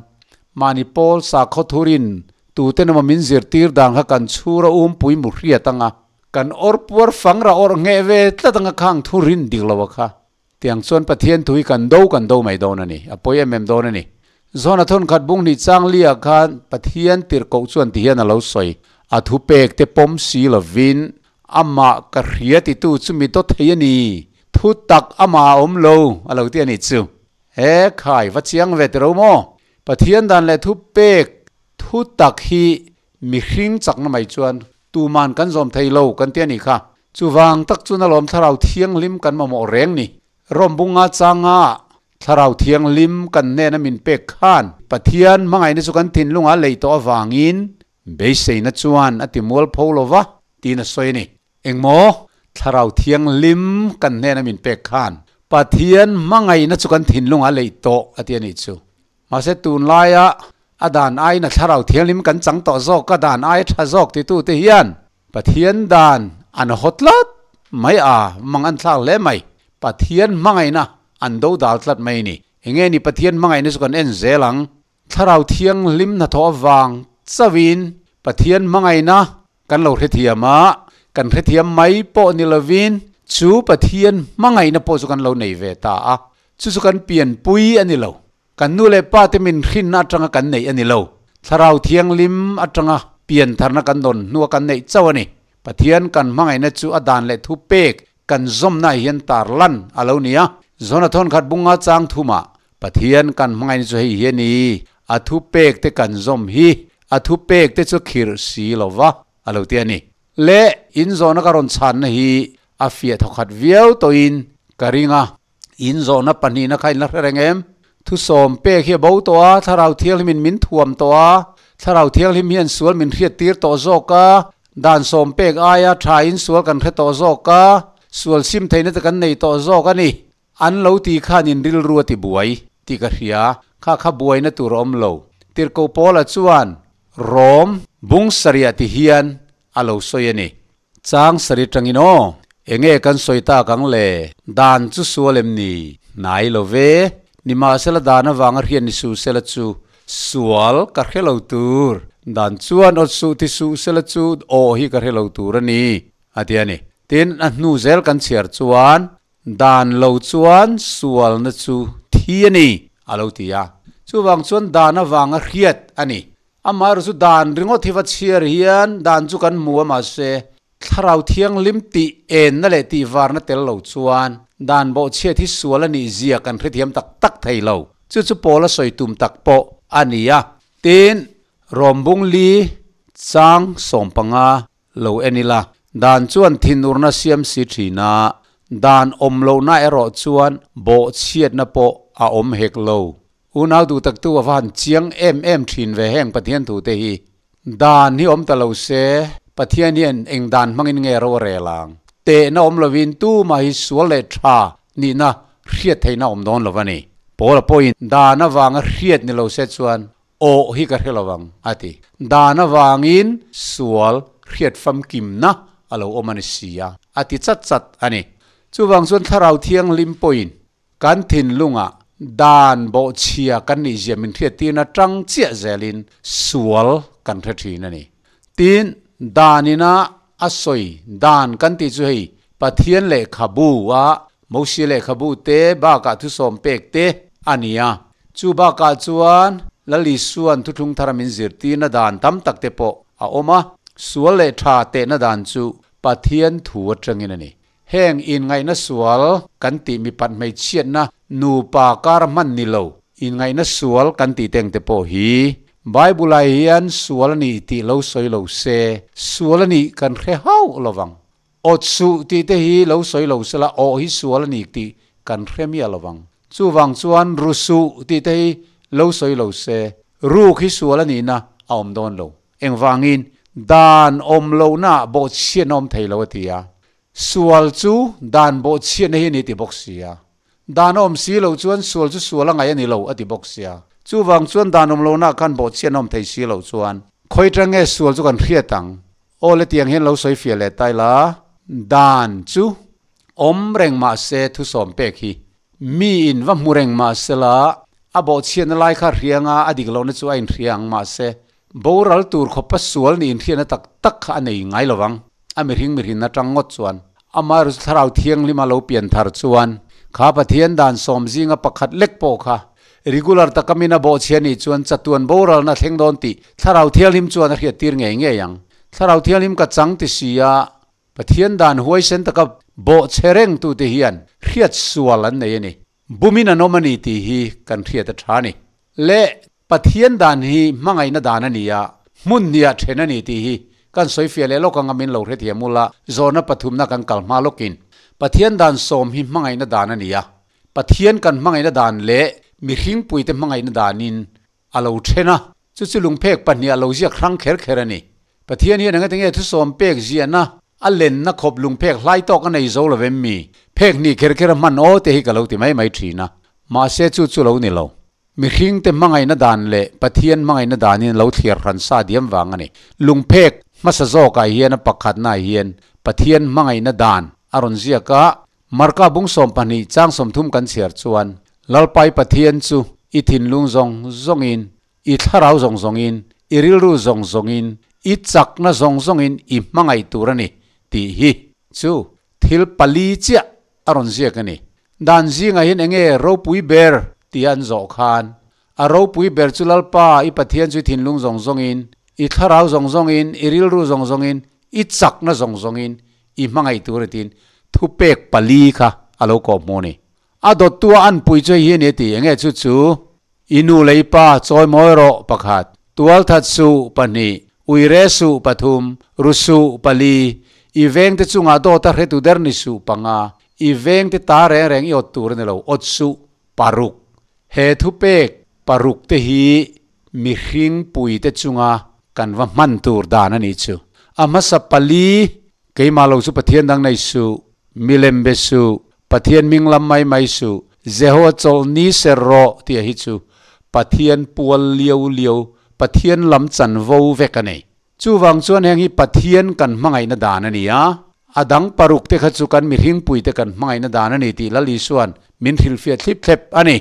mahni pawl sakhaw thurin tuten emaw min zirtir dan kha kan chhur a umpui mu hriat anga Kan awr puar fang ra awrh ngheh ve tlat anga khang thu rin dik lo a kha. Tiang chuan Pathian thu hi kan do kan do mai dawn a ni. A pawi em em dawn a ni. Zawn a thawn khat bung hnih chang li ah khan Pathian tirhkoh chuan ti hian a lo sawi. A thu pek te pawm si lovin amah ka hria titu chu mi dawt thei a ni. Thu tak amah a awm lo a lo ti a nih chu. He khai va chiang ve tiro maw? Pathian dan leh thu pek thu tak hi mihring chakna mai chuan Tuman kan zawm thei lo kan ti a nih kha. Chuvang tak chuan alawm Thlarau Thianghlim kan mamawh reng ni. Rom bunga changa Thlarau Thianghlim kan hnena min pek khan Pathian hmangaihna chu kan thinlungah lei tawh avangin beiseina chuan a ti mual pho lo va tiin a sawi a ni. Engmaw? Thlarau Thianghlim kan hnena min pek khan Pathian hmangaihna chu kan thinlungah lei tawh a ti a nih chu. Mahse tunlaia a dan aiin a Thlarau Thianghlim kan chang tawh zawk, a dan aia tha zawk titute hian Pathian dan an haw tlat mai a, mang an thlak hle mai. Pathian hmangaihna an do dal tlat mai a ni. Enge ni Pathian hmangaihna chu kan en zel ang. Thlarau Thianghlim hnathawh avang chauhin Pathian hmangaihna kan lo hrethiam a, kan hrethiam mai pawh ni lovin chu Pathian hmangaihna pawh chu kan lo nei ve ta a. Chu chu kan pianpui a ni lo. Kan nu leh pa te min hrinna atanga kan neih a ni lo. Thlarau Thianghlim atanga piantharna kan dawn hnua kan neih chauh a ni. Pathian kan hmangaihna chu a dan leh thu pek kan zawmna ah hian tar lan a lo ni a. Zona thawnkhat bunga chang thumah Pathian kan hmangaihna chu hei hi a ni, a thu pek te kan zawm hi, a thu pek te chu khirh si lova a lo ti a ni. Le in zawhna ka rawn chhanna hi a fiah thawkhat viau tawhin ka ring a. In zawhna pahnihna kha in la hre reng em? Thusawm pek hi a bo tawh a, Thlarau Thianghlimin min thuam tawh a, Thlarau Thianghlim hian sual min hriattir tawh zawk a, Dan sawm pek aia tha in sual kan hre tawh zawk a, sual sim theihna te kan nei tawh zawk a ni. An lo ti khan in rilru a ti buai tih ka hria, kha kha buaina tur a awm lo. Tirhkoh Paula chuan Rom bung sarih ti hian a lo sawi a ni. Chang sarih tangin aw, enge kan sawi tak ang le? Dan chu sual em ni? Hnai lo ve. Nimahsela dan avanga hriat ni suh sela chu sual ka hre lo tur. Dan chuan awt suh ti suh sela chu aw hi ka hre lo tur a ni, a ti a ni. Tin, a hnu zel kan chhiar chuan Dan lo chuan sualna chu thi a ni, a lo ti a. Chuvang chuan dan avanga hriat a ni. Amaherawhchu chu dan ringawt hi va chhiar hian dan chu kan hmu a, mahse Thlarau Thianghlim tih enna leh tih varna tel lo chuan dan bawhchhiat hi sual a nih zia kan hrethiam tak tak thei lo. Chu chu Paula sawi tum tak pawh a ni a. Tin, Rawmbung li chang 15 Lo en ila, dan chuan thinurna siam si thin a, dan awm lohna erawh chuan bawhchhiatna pawh a awm hek lo. Unau duh taktu a va han chiang em em thin ve heng Pathian thute hi. Dan hi awm ta lo se, Pathian hian eng dan hmangin nge ro a rel ang? Tehna awm lovin tumah hi sual leh tha nihna hriat theihna awm dawn lo a ni. Paula pawhin dan avanga hriat ni lo se chuan Awh hi ka hre lo ang, a ti. Dan avangin sual hriat famkimna a lo awm a ni si a, a ti chat chat a ni. Chuvang chuan Thlarau Thianghlim pawhin kan thinlungah dan bawhchhia kan nihzia min hriattirna tang chiah zelin sual kan hre thin a ni. Tin, dan ina a sawi dan kan tih chu hei Pathian lehkhabu a Mosia lehkhabu te bakah thusawm pek te a ni a. Chu bakah chuan Lal Isua'n thuthlung thara min zirtirna dan tam tak te pawh a awm a. Sual leh tha tehna dan chu Pathian thu atangin a ni. Heng inngaihna sual kan tih mipat hmeichhiatna nupa kar hman ni lo inngaihna sual kan tih teng te pawh hi Bible-ah hian sual a nih tih lo sawi lo se sual a nih kan hre hauh lovang. Awt suh tih te hi lo sawi lo sela awh hi sual a ni tih kan hre miah lovang. Chuvang chuan ru suh tih te hi lo sawi lo se ruk hi sual a nihna a awm dawn lo. Engvangin dan awm lohnaah bawhchhiatna awm thei lo a ti a. Sual chu dan bawhchhiatna hi a ni ti bawk si a. Dan a awm si lo chuan sual chu sual a ngaih a ni lo a ti bawk sia. Chuvang chuan dan awm lohnaah khan bawhchhiatna awm thei si lo chuan khawi tang nge sual chu kan hriat ang? Aw le tiang hian lo sawi fiah leh tai la, dan chu awm reng mah se thusawm pek hi mi in va hmu reng mah se la, a bawhchhiatna lai kha hriang a, a dik lohna chu a inhria ang mah se boral tur khawpa sual nih inhriatna tak tak kha a nei ngai lo vang. A mihring mihrinna tang ngawt chuan amaherawhchu Thlarau Thianghlima lo pian thar chuan kha Pathian dan sawm zinga pakhat lek pawh kha Regular taka min a bawhchhia nih chuan chatuan boralna thleng dawn tih Thlarau Thianghlim chuan a hriattir ngei ngei ang. Thlarau Thianghlim ka chang ti si a, Pathian dan huaisen taka bawhchhe rengtute hian hriat sual an nei a ni. Bumin an awm a ni tih hi kan hriat a tha a ni. Le Pathian dan hi hmangaihna dan a ni a, hmun hniah then a ni tih hi kan sawifiah leh lawk anga min lo hrethiam ula, zawhna pathumna kan kal hma lawkin. Pathian dan sawm hi hmangaihna dan a ni a, Pathian kan hmangaihna dan leh mihringpuite hmangaihna danin a lo then a, chu chu lungphek pahniha lo ziak hrang kher kher a ni. Pathian hian engati nge thusawm pek ziahna a lenna khawp lungphek hlai tawk a nei zo lo vem mi? Phek hnih kher kher a hman aw te hi ka lo ti mai mai thin a, mahse chu chu lo ni lo. Mihringte hmangaihna dan leh Pathian hmangaihna danin lo thliar hran sa diam vang a ni. Lungphek hmasa zawkah hian a pakhatnaah hian Pathian hmangaihna dan a rawn ziak a, Marka bung 12 chang 30 kan chhiar chuan, Lalpai Pathian chu i thinlung zawng zawngin, i thlarau zawng zawngin, i rilru zawng zawngin, i chakna zawng zawngin i hmangaih tur a ni tih hi chu thil pali chiah a rawn ziak a ni. Dan zingah hian enge ropui ber tia an zawh khan, a ropui ber chu Lalpa i Pathian chu i thinlung zawng zawngin, i thlarau zawng zawngin, i rilru zawng zawngin, i chakna zawng zawngin i hmangaih tur a tiin thupek pali kha a lo kawh hmu a ni. A dawttu a anpui chu hei hi a ni a ti, enge chu chu i nu leh i pa chawi mawi rawh pakhat, tualthat suh pahnih, uire suh pathum, ru suh pali, i vengte chungah dawt a hretu der ni suh panga, i vengte ta reng reng i awt tur a ni lo, awt suh paruk. He thupek paruk te hi mihring puite chunga kan va hman tur dan a nih chu. A hmasa pali, Keimah lo chu Pathian dang nei suh, milem be suh, Pathian hming lam mai mai suh, Jehovah chawlh ni ser rawh tih a hi chu Pathian pual liau liau, Pathian lam chanvo vek a nei. Chuvang chuan heng hi Pathian kan hmangaihna dan a ni a, a dang paruk te kha chu kan mihringpui te kan hmangaihna dan a ni tih Lal Isua'n min hrilhfiah thlip thlep a ni.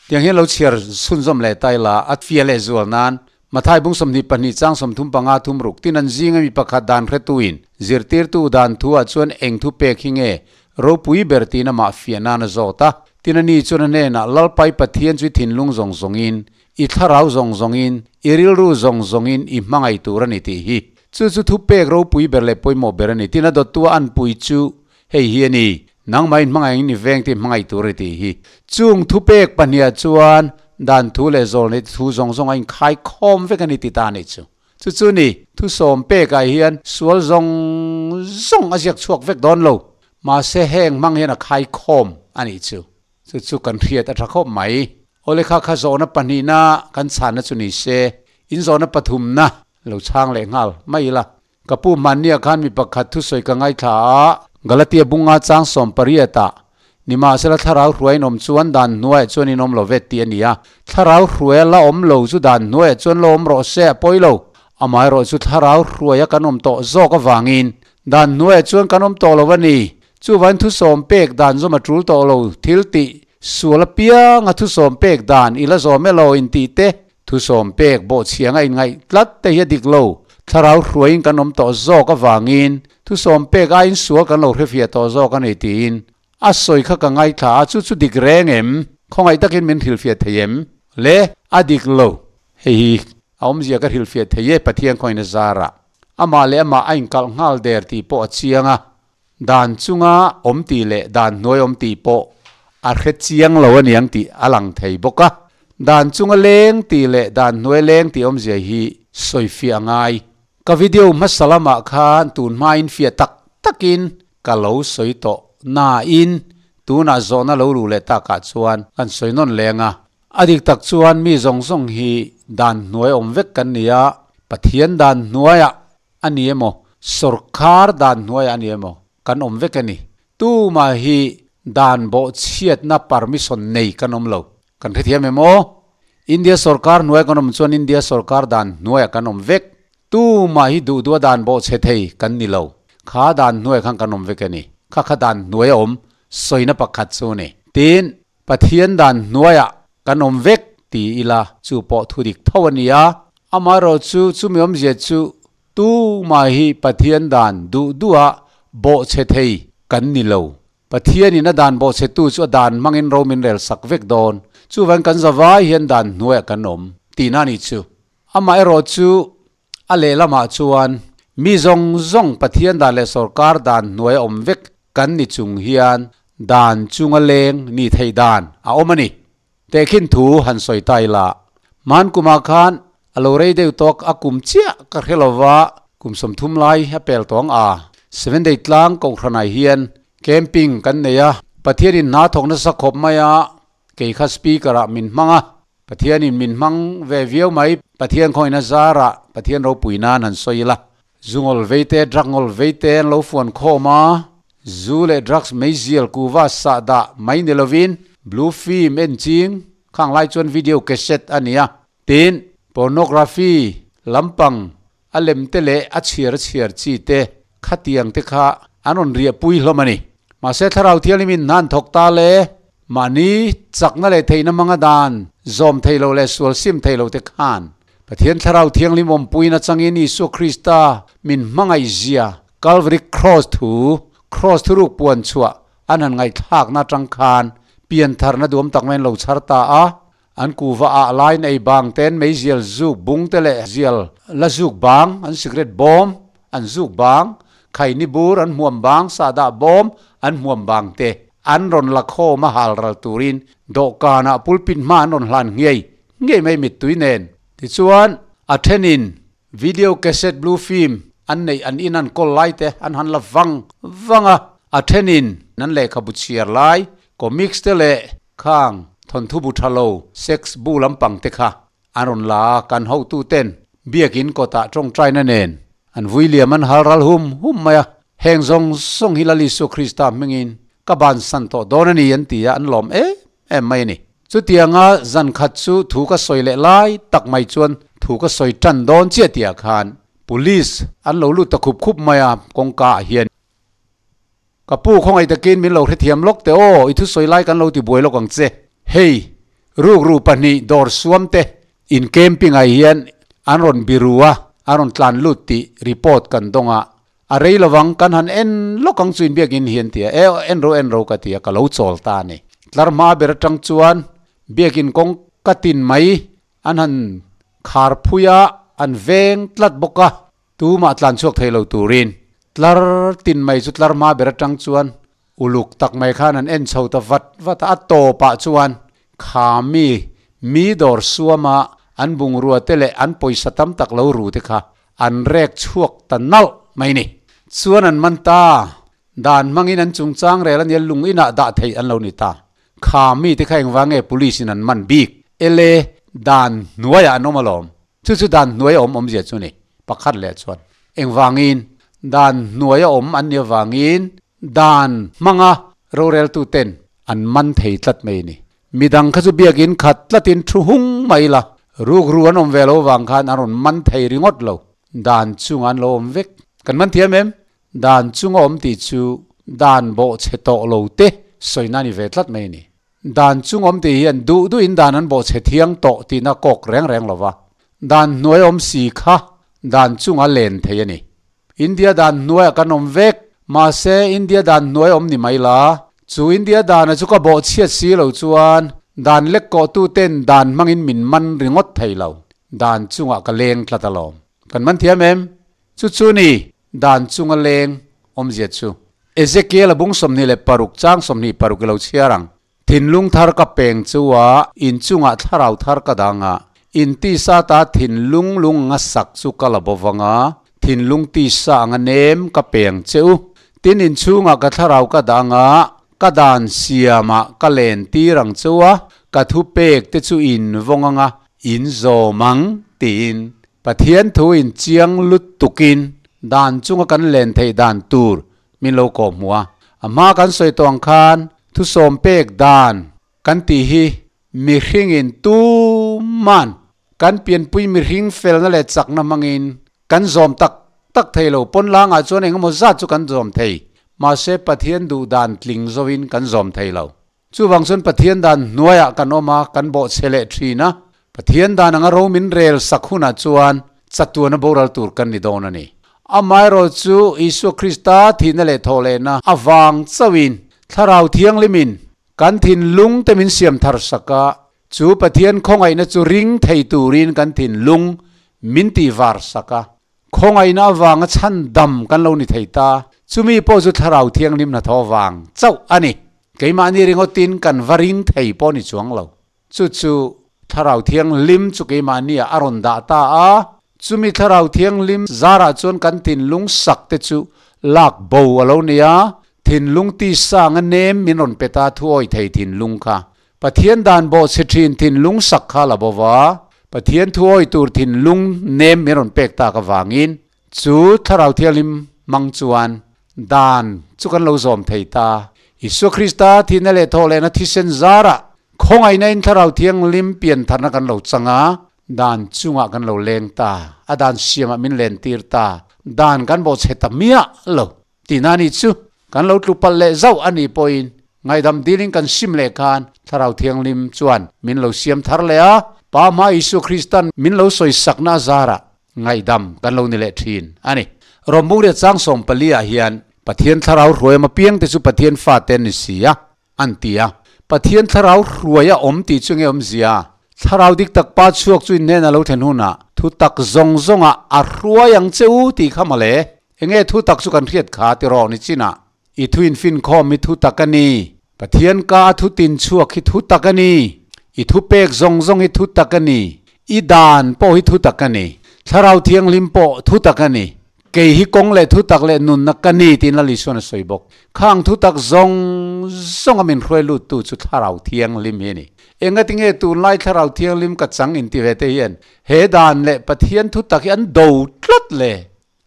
Tiang hian lo chhiar chhunzawm leh ta ila a fia leh zual nan Mathai bung 22 chang 35 thum ruk tin an zing ami pakhat dan hretuin zirtirtu dan thu ah chuan eng thu pek hi nge ropui ber tiin amah fiah nan a zawt a. Tin ani chuan a hnenah Lalpai Pathian chu i thinlung zawng zawngin, i thlarau zawng zawngin, i rilru zawng zawngin i hmangaih tur a ni tih hi. Chu chu thupek ropui ber leh pawimawh ber a ni. Tin a dawttua anpui chu Hei hi a ni, nangmah in hmangaih in i veng tih hmangaih tur i tih hi. Chung thupek pahniha chuan dan thu leh zawl nei thu zawng zawng a inkhai khawm vek a ni ti ta a nih chu. Chu chu ni, thu sawm pekah hian sual zawng zawng a ziak chhuak vek dawn lo. Mahse heng hmang hian a khai khawm a nih chu. Chu chu kan hriat a tha khawp mai. Awle kha kha zawhna pahnihna kan chhanna chu ni se, in zawhna pathumna lo chhang leh nghal mai ila. Ka pu hmannia khan mi pakhat thusawi ka ngaithla a, Galatia bunga chang 18 ah, Nimahsela thlarau hruaiin awm chuan dan hnuaiah chuan in awm lo ve tih a ni a, thlarau hruaia la awm lo chu dan hnuaiah chuan la awm rawh se a pawi lo. Amaherawh chu thlarau hruaia kan awm tawh zawk avangin dan hnuaiah chuan kan awm tawh lo a ni. Chuvain thusawm pek dan zawm a tul tawh lo, thil tih sual apianga thusawm pek dan i la zawm elaw intih te, Thusawm pek bawhchhiang a inngaih tlat te hi a dik lo. Thlarau hruaiin kan awm tawh zawk avangin thusawm pek aiin sual kan lo hrefiah tawh zawk a ni tiin a sawi kha ka ngaithla a, chu chu dik reng em? Khawngaih takin min hrilhfiah thei em? Le, a dik lo. Hei hi a awmzia ka hrilhfiah thei e, Pathian khawiin a zarah. Amah leh amah a inkalh nghal der tih pawh a chiang a, Dan chunga awm tih leh dan hnuai awm tih pawh a hre chiang lo a niang tih a lang thei bawk a. Dan chunga leng tih leh dan hnuai leng tih awmzia hi sawifiah a ngai. Ka video hmasa lamah khan tun hmain fiah tak takin ka lo sawi tawh nain tunah zawhna lo luh leh takah chuan kan sawi nawn leng a. A dik tak chuan mi zawng zawng hi dan hnuai awm vek kan ni a, Pathian dan hnuaiah a ni emaw, sawrkar dan hnuaiah a ni emaw, kan awm vek a ni. Tumah hi dan bawhchhiatna permission nei kan awm lo. Kan hrethiam em aw? India sawrkar hnuaia kan awm chuan India sawrkar dan hnuaiah kan awm vek. Tumah hi duh duha dan bawhchhe thei kan ni lo. Kha dan hnuaiah khan kan awm vek a ni. Kha kha dan hnuaia awm sawina pakhat chu a ni. Tin, Pathian dan hnuaiah kan awm vek ti ila chu pawh thu dik tho a ni a. Amaherawhchu chumi awmzia chu tumah hi Pathian dan duh duha bawhchhe thei kan ni lo. Pathianin a dan bawhchhetu chu a dan hmangin ro min rel sak vek dawn. Chuvangin kan zavai hian dan hnuaiah kan awm tihna a nih chu. Amaherawhchu A lehlamah chuan mi zawng zawng Pathian dan leh sawrkar dan hnuaia awm vek kan ni chung hian dan chunga leng ni theih dan a awm a ni. Tehkhin thu han sawi ta ila, hman kumah khan a lo rei deuh tawk a kum chiah ka hre lova, kum 30 lai a pel tawng a, Seven Day tlang Kohhranah hian camping kan nei a, Pathianin hna thawk nasa khawp mai a, kei kha speaker ah min hmang a, Pathianin min hmang ve viau mai. Pathian khawina zarah Pathian ropui nan han sawi ila. Zu ngawl vei te, drug ngawl vei te an lo fuan khawm a, zu leh drugs meizial kuva sah dah mai ni lovin blue film en ching khang lai chuan video cassette a ni a. Tin, pornography lampang a lem te leh a chhiar a chhiar chi te khatiang te kha an rawn riahpui hlawm a ni. Mahse Thlarau Thianghlimin hna an thawk ta le, mahni chakna leh theihna hmanga dan zawm thei lo leh sual sim thei lo te khan Pathian Thlarau Thianghlim awmpuiin atangin Isua Krista min hmangaih zia Calvary Cross thu, Cross thuruk puan chhuah an han ngaihthlakna atang khan piantharna duam tak mai an lo chhar ta a. An kuva ah laiin ei bang ten meizial zuk bung te leh zial la zuk bang, an cigarette bawm an zuk bang, khaini bur an hmuam bang, sahdah bawm an hmuam bang te an rawn la khawm a hal ral turin dawhkanah pulpit hma an rawn hlan nghiai nghiai mai mittui nen. Tichuan, a thenin video cassette blue film an neih an in an kawl lai te an han la vang vang a, a thenin an lehkhabu chhiar lai comics te leh Khang thawnthu bu tha lo, sex bu lampang te kha an rawn la a, kan hotu ten biakin kawtah tawngtaina nen An vui liam an hal ral hum hum mai a, heng zawng zawng hi Lal Isua Krista hmingin ka bansan tawh dawn a ni an ti a, an lawm em em mai a ni. Chutianga zan khat chu thu ka sawi leh lai tak mai chuan thu ka sawi tan dawn chiah tihah khan Police an lo lut ta khup khup mai a, kawngka ah hian. Ka pu khawngaih takin min lo hrethiam lawk teh aw, i thusawi lai kan lo ti buai lawk ang che. Hei, rukru pahnih dawr suam te in camping ah hian an rawn biru a, an rawn tlan lut tih report kan dawng a, a rei lovang kan han en lawk ang chu in biakin hian ti a, e en ro en ro ka ti a, ka lo chawl ta a ni. Tlar hma ber atang chuan biakin kawng ka tin mai an han khar phui a, an veng tlat bawk a. Tumah tlan chhuak thei lo turin tlar tin mai chu tlar hma ber atang chuan uluk tak mai khan an en chho ta vat vat a, a tawpah chuan kha mi mi dawr suama an bungrua te leh an pawisa tam tak lo ru te kha an rek chhuak ta nalh mai ni. Chuan an man ta, dan hmangin an chungchang rel ania lung inah dah theih an lo ni ta. Kha mi te kha engvang nge police in an man bik? Ele, dan hnuaiah an awm alawm. Chu chu dan hnuai a awm awmzia chu ni. Pakhat leh chuan engvangin dan hnuai a awm an nih avangin dan hmanga roreltu ten an man thei tlat mai a ni. Midang kha chu biakin khat tlatin thu hung mai la, rukru an awm ve lo vang khan an rawn man thei ringawt lo. Dan chungah an lo awm vek. Kan man thiam em? Dan chunga awm tih chu dan bawhchhe tawh lo te sawina a ni ve tlat mai a ni. Dan chung awm tih hian duh duhin dan an bawhchhe thiang tawh tihna kawk reng reng lo va, dan hnuai awm si kha dan chunga len thei a ni. India dan hnuaiah kan awm vek, mahse India dan hnuai awm ni mai la, chu India dana chu ka bawhchhiat si lo chuan dan lek kawhtu ten dan hmangin min man ringawt thei lo, dan chungah ka leng tlat alawm. Kan man thiam em? Chu chu ni, dan chunga leng awmzia chu. Ezekiel a bung 26 chang 26 i lo chhiar ang. Thinlung thar ka peng chu a, inchungah thlarau thar ka dang a, in tisa ta thinlung lung anga sak chu ka la bo vang a, thinlung tisa anga nem ka peng che u. Tin inchhungah ka thlarau ka dang a, ka dan siamah ka len tir ang che u a, ka thupek te chu in vawng anga in zawm ang, tiin Pathian thu in chiang lutukin dan chunga kan len theih dan tur min lo kawh hmu a. A hma kan sawi tawh ang khan thusawm pek dan kan tih hi mihringin tuman kan pianpui mihring felna leh chakna hmangin kan zawm tak tak thei lo. Pawn langah chuan engemaw zat chu kan zawm thei, mahse Pathian duh dan tling zoin kan zawm thei lo. Chuvang chuan Pathian dan hnuaiah kan awm a, kan bawhchhe leh thin a. Pathian dan anga ro min rel sak hunah chuan chatuana boral tur kan ni dawn a ni. Amaherawh chu Isua Krista thihna leh thawhlehna avang chauhin Thlarau Thianghlimin kan thinlung te min siam thar sak a, chu Pathian khawngaihna chu ring thei turin kan thinlung min tihvar sak a. Khawngaihna avanga chhan dam kan lo ni thei ta, chumi pawh chu Thlarau Thianghlim hnathawh vang chauh a ni. Keimahni ringawtin kan va ring thei pawh ni chuang lo. Chu chu Thlarau Thianghlim chu keimahniah a rawn dah ta a, chumi Thlarau Thianghlim zarah chuan kan thinlung sak te chu lak bo a lo ni a, thinlung tisa anga nem min rawn pe ta thuawi thei thinlung kha. Pathian dan bawhchhe thin thinlung sak kha la bo va, Pathian thuawi tur thinlung nem min rawn pek tak avangin chu Thlarau Thianghlim hmang chuan dan chu kan lo zawm thei ta. Isua Krista thihna leh thawhlehna thisen zarah khawngaihna in Thlarau Thianghlim piantharna kan lo chang a, dan chungah kan lo leng ta, a dan siamah min lentir ta, dan kan bawhchhe ta miah lo. Tihna ni chu kan lo tlu palh leh zauh a nih pawhin ngaihdam dilin kan sim leh khan Thlarau Thianghlim chuan min lo siam thar leh a, Pa hma Isua Kristan min lo sawi sakna a zarah ngaihdam kan lo ni leh thin a ni. Rawmbukriat chang 14 ah hian Pathian Thlarau hruaiam apiangte chu Pathian fate an ni si a, an ti a. Pathian Thlarau hruai a awm tih chu nge awmzia? Thlarau dik tak Pa chhuak chu in hnenah lo thlen hunah thu tak zawng zawngah a hruai ang che u tih kha mawle. Enge thu tak chu kan hriat kha tiraw ni chinah i thu infinkhawm hi thu tak a ni. Pathian ka a thu tin chhuak hi thu tak a ni. I thu pek zawng zawng hi thu tak a ni. I dan pawh hi thu tak a ni. Thlarau Thianghlim pawh thu tak a ni. Kei hi kawng leh thu tak leh nunna ka ni tiin Lal Isuan a sawi bawk. Khang thu tak zawng zawnga min hruai luttu chu Thlarau Thianghlim hi a ni. Engatinge tunlai Thlarau Thianghlim ka chang inti ve te hian he dan leh Pathian thu tak hi an do tlat le?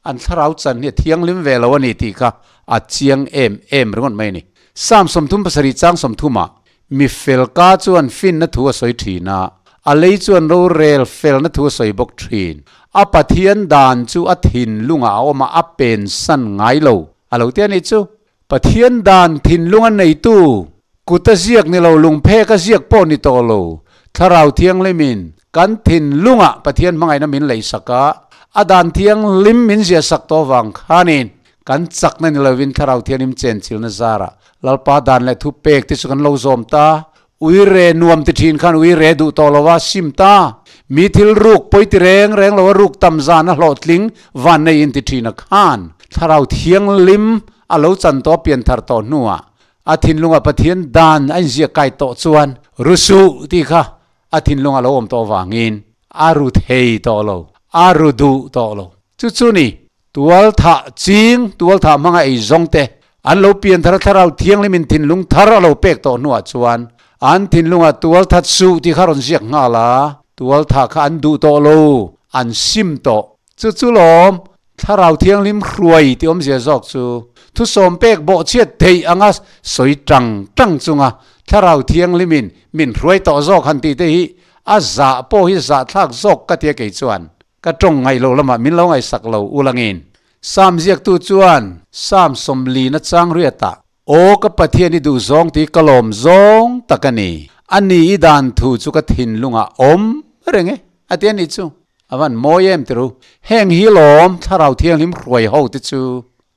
An thlarau chan hi a thianghlim ve lo a ni tih kha a chiang em em ringawt mai a ni. Psalm 37 chang 30 ah, Mi fel ka chuan finna thu a sawi thin a, a lei chuan rorel felna thu a sawi bawk thin. A Pathian dan chu a thinlungah a awm a, a pensan ngai lo a lo ti a nih chu. Pathian dan thinlunga neitu, kut a ziak ni lo, lungphek a ziak pawh ni tawh lo, Thlarau Thianghlimin kan thinlungah Pathian hmangaihna min leihsak a, a dan thianghlim min ziahsak tawh vang khanin kan chakna ni lovin Thlarau Thianghlim chenchilna zarah Lalpa dan leh thu pek te chu kan lo zawm ta. Ui re nuam ti thin khan ui re duh tawh lo a, sim ta. Mi thil ruk pawi ti reng reng lo a ruk tam zan a hlawhtling van nei in ti thin a khan Thlarau Thianghlim a lo chan tawh a pian thar tawh hnuah a thinlungah Pathian dan a inziak kai tawh chuan ru suh tih kha a thinlung a lo awm tawh vangin a ru thei tawh lo, a ru duh tawh lo. Chu chu ni Tual thah ching, tual thah hmanga ei zawng te, an lo pian thar a thlarau thianghlimin thinlung thar a lo pek tawh hnuah chuan an thinlungah tual that suh tih kha rawn ziak nghal a, tual thah kha an duh tawh lo, an sim tawh. Chu chu lawm, thlarau thianghlim hruai tih awmzia zawk chu thusawm pek bawhchhiat theih anga sawi tang tang chunga thlarau thianghlimin min hruai tawh zawk han tih te hi a zah pawh hi zahthlak zawk ka tia kei chuan. Ka tawng ngaih loh lamah min lo ngaihsak lo ulangin. Sam ziaktu chuan Sam 40 na chang riatah, Aw ka Pathian i duh zawng tih ka lawm zawng tak a ni. A ni i dan thu chu ka thinlungah awm reng e, a ti a nih chu. A van mawi em ti ru. Heng hi lawm Thlarau Thianghlim hruai ho te chu.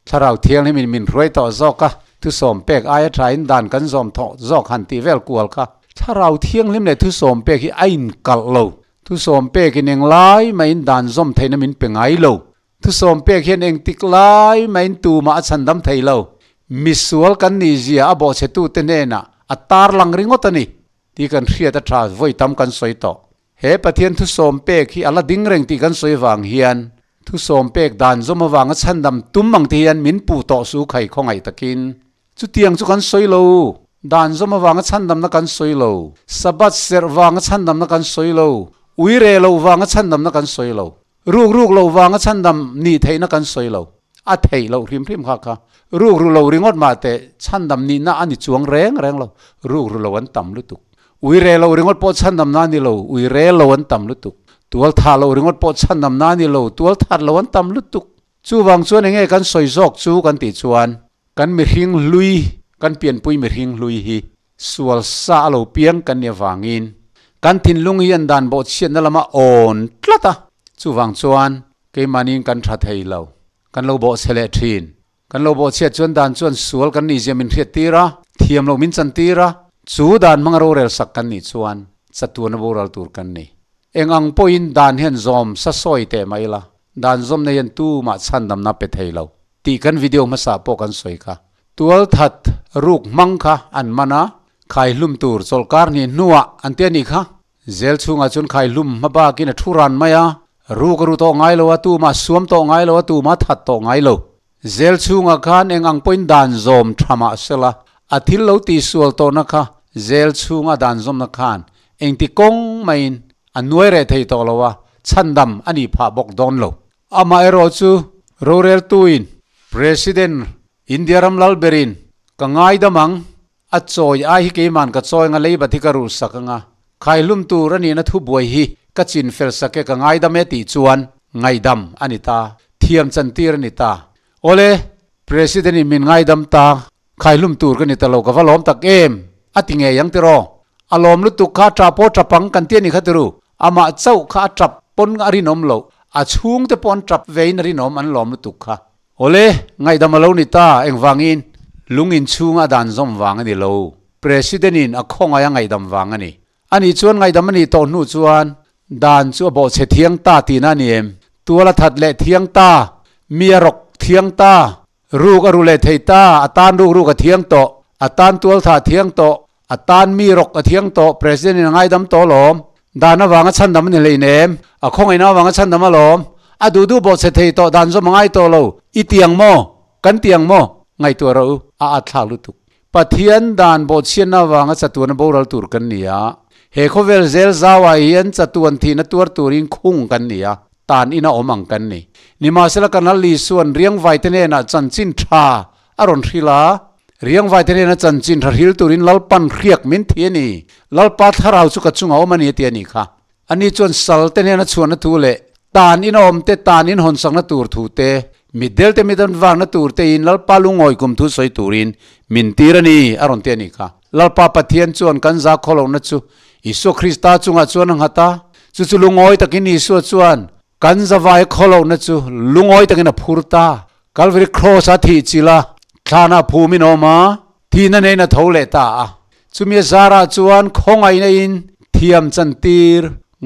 Thlarau Thianghlimin min hruai tawh zawk a, thusawm pek aia thain dan kan zawm thawh zawk han tih vel kual kha. Thlarau Thianghlim leh thusawm pek hi a inkalh lo. Thusawm pekin eng lai mahin dan zawm theihna min pe ngai lo. Thusawm pek hian engtik lai mahin tumah a chhandam thei lo. Misual kan nih zia a bawhchhetute hnenah a tarlang ringawt a ni tih kan hriat a tha vawi tam kan sawi tawh. He Pathian thusawm pek hi a la ding reng tih kan sawi vang hian thusawm pek dan zawm avanga chhandam tum ang te hian min puh tawh su khai khawngaih takin. Chutiang chu kan sawi lo. Dan zawm avanga chhandamna kan sawi lo. Sabbath serh vanga chhandamna kan sawi lo. Ui reh loh vanga chhandamna kan sawi lo. Ruk ruk loh vanga chhandam nih theihna kan sawi lo. A theih loh hrim hrim kha kha. Ruk ru lo ringawt mah teh chhandam nihna a ni chuang reng reng lo. Ruk ru lo an tam lutuk. Ui reh loh ringawt pawh chhandamna a ni lo. Ui reh lo an tam lutuk. Tual thah loh ringawt pawh chhandamna a ni lo. Tual that lo an tam lutuk. Chuvang chuan enge kan sawi zawk chu kan tih chuan kan mihring hlui, kan pianpui mihring hlui hi sual sa a lo piang kan nih avangin kan thinlung hi an dan bawhchhiatna lama awn tlat a, chuvang chuan keimahniin kan tha thei lo, kan lo bawhchhe leh thin. Kan lo bawhchhiat chuan dan chuan sual kan nihzia min hriat tir a, thiam loh min chan tir a, chu dan hmanga rorel sak kan nih chuan chatuana boral tur kan ni. Eng ang pawhin dan hian zawm sa sawi teh mah ila, Dan zawmna hian tumah chhandamna pe thei lo tih kan video hmasa pawh kan sawi kha. Tualthat ruk hmang kha an man a, khaihlum tur chawlhkar hnih hnuah an ti a nih kha. Zel chhungah chuan khaihlum hma bakin a thu ran mai a, ruk a ru tawh ngai lo a, tumah suam tawh ngai lo a, tumah that tawh ngai lo. Zel chhungah khan eng ang pawhin dan zawm tha mah sela, a thil lo tihsual tawhna kha zel chhunga dan zawmna khan engti kawng maiin A nuai reh thei tawh lo a, chhandam a nih phah bawk dawn lo. Amaherawh chu roreltuin President India ram lal berin ka ngaidam ang, a chawi ai hi keiman ka chawi anga leibat hi ka rulhsak anga, khaihlum tur a nihna thubuai hi ka chin fel sak e ka ngaidam e tih chuan ngaihdam a ni ta, thiam chantir a ni ta. Awle, President in min ngaidam ta, Khaihlum tur ka ni ta lo, ka va lawm tak em? A ti ngei ang tiraw? A lawm lutuk kha tap aw tap ang kan ti a ni kha tiru. Amah chauh kha a tap pawn a rinawm loh, a chhungte pawh an tap vein a rinawm an lawm lutuk kha. Awle, ngaihdam a lo ni ta, engvangin? Lung inchhunga a dan zawm vang a ni lo. President in a khawngaih a ngaihdam vang a ni. Ani chuan ngaihdam a nih tawh hnu chuan dan chu a bawhchhe thiang ta tihna a ni em? Tual a that leh thiang ta, mi a rawk thiang ta, ruk a ru leh thei ta, a tan ruk ruk a thiang tawh, a tan tual thah a thiang tawh, a tan mi rawk a thiang tawh, President in a ngaidam tawh alawm, dan avanga chhandam a ni hleinem, a khawngaihna avanga chhandam alawm, a duh duh bawhchhe thei tawh dan zawm a ngai tawh lo, i tiang maw? Kan tiang maw? Ngaihtuah rawh u, a atthlak lutuk. Pathian dan bawhchhiatna avanga chatuana boral tur kan ni a, he khawvel zel zauah hian chatuan thihna tuar turin khung kan ni a. Tan ina awm ang kan ni. Nimahsela kan Lal Isua'n riangvaite hnenah chanchin tha a rawn hrilh a, riangvaite hnena chanchin tha hril turin Lalpan hriak min thi a ni. Lalpa thlarau chu ka chungah awm a ni a ti a nih kha. Ani chuan salte hnena chhuahna thu leh tan ina awmte tan in hawnsakna tur thu te, mitdelte mit an vakna tur tein Lalpa lungawi kum thu sawi turin min tir a ni a rawn ti a nih kha. Lalpa Pathian chuan kan za khawlohna chu Isua Krista chungah chuan a nghat a, Chu chu lungawi takin Isua chuan kan zavai khawlohna chu lungawi takin a phur ta. Kalvari Kraws a thih chilh a, thlanah phumin a awm a, thihna neiin a tho leh ta a. Chumi a zarah chuan khawngaihna in thiam chantir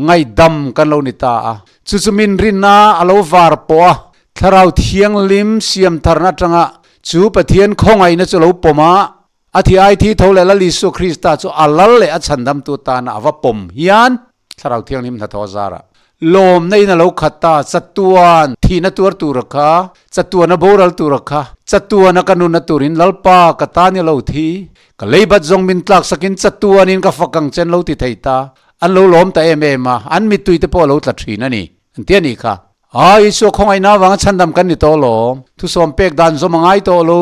ngaihdam kan lo ni ta a. Chu chu min rinna a lo var pawh a, Thlarau Thianghlim siamtharna atanga chu Pathian khawngaihna chu lo pawm a, A thi ai thi tho leh Lal Isua Krista chu a lal leh a chhandamtu tana a va pawm hian Thlarau Thianghlim hnathawh a zarah lawmna in a lo khat ta, chatuan thihna tuar tura kha, chatuana boral tura kha, chatuana ka nunna turin Lalpa ka tan i lo thi, ka leibat zawng min tlak sakin chatuanin ka fak ang chen lo ti thei ta, an lo lawm ta em em a, an mittui te pawh a lo tla thin a ni, an ti a nih kha. A, Isua khawngaihna avanga chhandam kan ni tawh lo, thusawm pek dan zawm a ngai tawh lo.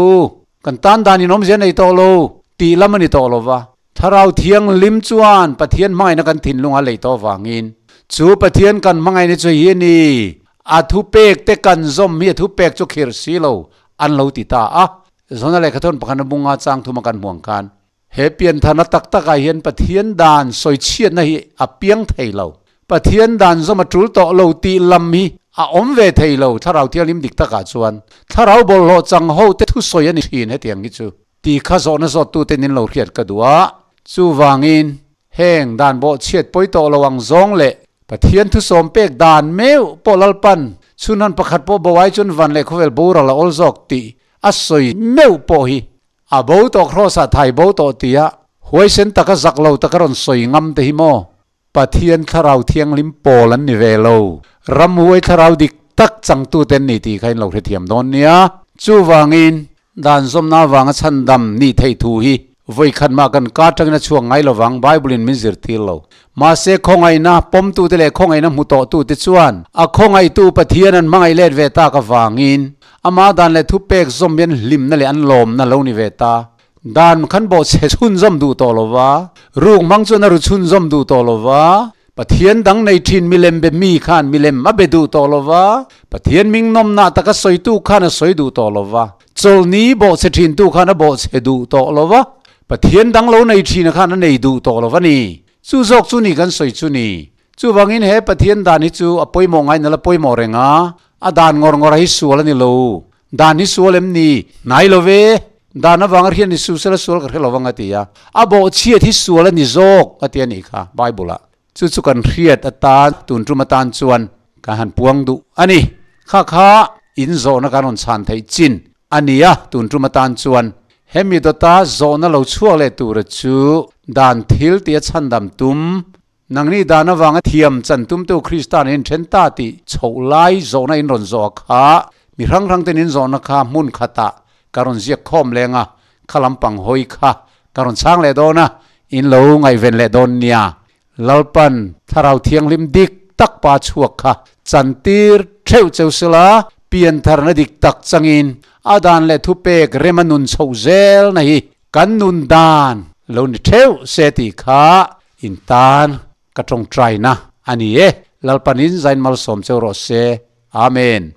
Kan tan dan in awmzia nei tawh lo tih lam a ni tawh lo va. Thlarau Thianghlim chuan Pathian hmangaihna kan thinlung a lei tawh avangin chu Pathian kan hmangaihna chu hi a ni, a thupek te kan zawm hi a thupek chu khirh si lo an lo ti ta a. Zona lehkhathawn pakhat a bunga chang thuma kan hmuang khan He piantharna tak takah hian Pathian dan sawichhiatna hi a piang thei lo. Pathian dan zawm a tul tawh lo tih lam hi a awm ve thei lo Thlarau Thianghlim dik takah chuan. Thlarau bawlhhlawh chang ho te thusawi a ni thin hetiang hi chu. Ti kha zawhna zawttute nin lo hriat ka duh a. Chuvangin heng dan bawhchhiat pawi tawh lo ang zawng leh Pathian thusawm pek dan meuh pawh Lalpan chhunhan pakhat pawh bo ai chuan van leh khawvel boral a awl zawk tih a sawi meuh pawh hi A bo tawh Kraws ah thai bo tawh tia huaisen taka zak lo taka rawn sawi ngam te hi maw? Pathian Thlarau Thianghlim pawl an ni ve lo. Ramhuai Thlarau dik tak changtute an ni tih kha in lo hrethiam dawn nia. Chuvangin, dan zawmna avanga chhandam nih theih thu hi vawi khat mah kan ka atangin a chhuak ngai lovang, Bible in min zirtir lo. Mahse khawngaihna pawmtute leh khawngaihna hmu tawhtute chuan a khawngaihtu Pathian an hmangaih let ve tak avangin Amah dan leh thupek zawm hian hlimna leh an lawmna lo ni ve ta. Dan khan bawh chhe chhunzawm duh tawh lo va, ruk hmang chuan a ru chhunzawm duh tawh lo va, Pathian dang nei thin milem be mi khan milem a be duh tawh lo va, Pathian ming nawmnah taka sawitu khan a sawi duh tawh lo va, chawlhni bawh chhe thintu khan a bawh chhe duh tawh lo va, Pathian dang lo nei thina khan a nei duh tawh lo va ni. Chu zawk chu ni kan sawi chu ni. Chuvangin he Pathian dan hi chu a pawimawh ngai nala pawimawh reng a, a dan ngawr ngawr a hi sual a ni lo. Dan hi sual em ni? Hnai lo ve. Dan avanga hriat ni su sela sual ka hre lo vang a ti a. A bawhchhiat hi sual a ni zawk a ti a nih kha Bible ah. Chu chu kan hriat atan tun tum atan chuan kan han puang duh a ni. Kha kha in zawhna kan rawn chhan theih chin a ni a tun tum atan chuan. Hemi dawta zawhna lo chhuak leh tura chu dan thil tia chhandam tum Nangni dan avanga thiam chan tumtu Krista'n in then ta tih chhoh lai zawhna in rawn zawh kha mi hrang hrang ten in zawhna kha hmun khatah ka rawn ziak khawm leng a, kha lampang hawi kha ka rawn chhang leh dawn a, in lo ngaihven leh dawn nia. Lalpan Thlarau Thianghlim dik tak pa chhuak kha chantir theuh cheu sela, piantharna dik tak changin a dan leh thupek rema nun chhoh zelna hi kan nun dan lo ni theuh se tih kha In tan ka tawngtaina a ni e. Lalpanin zain malsawm cheu rawh se. Amen.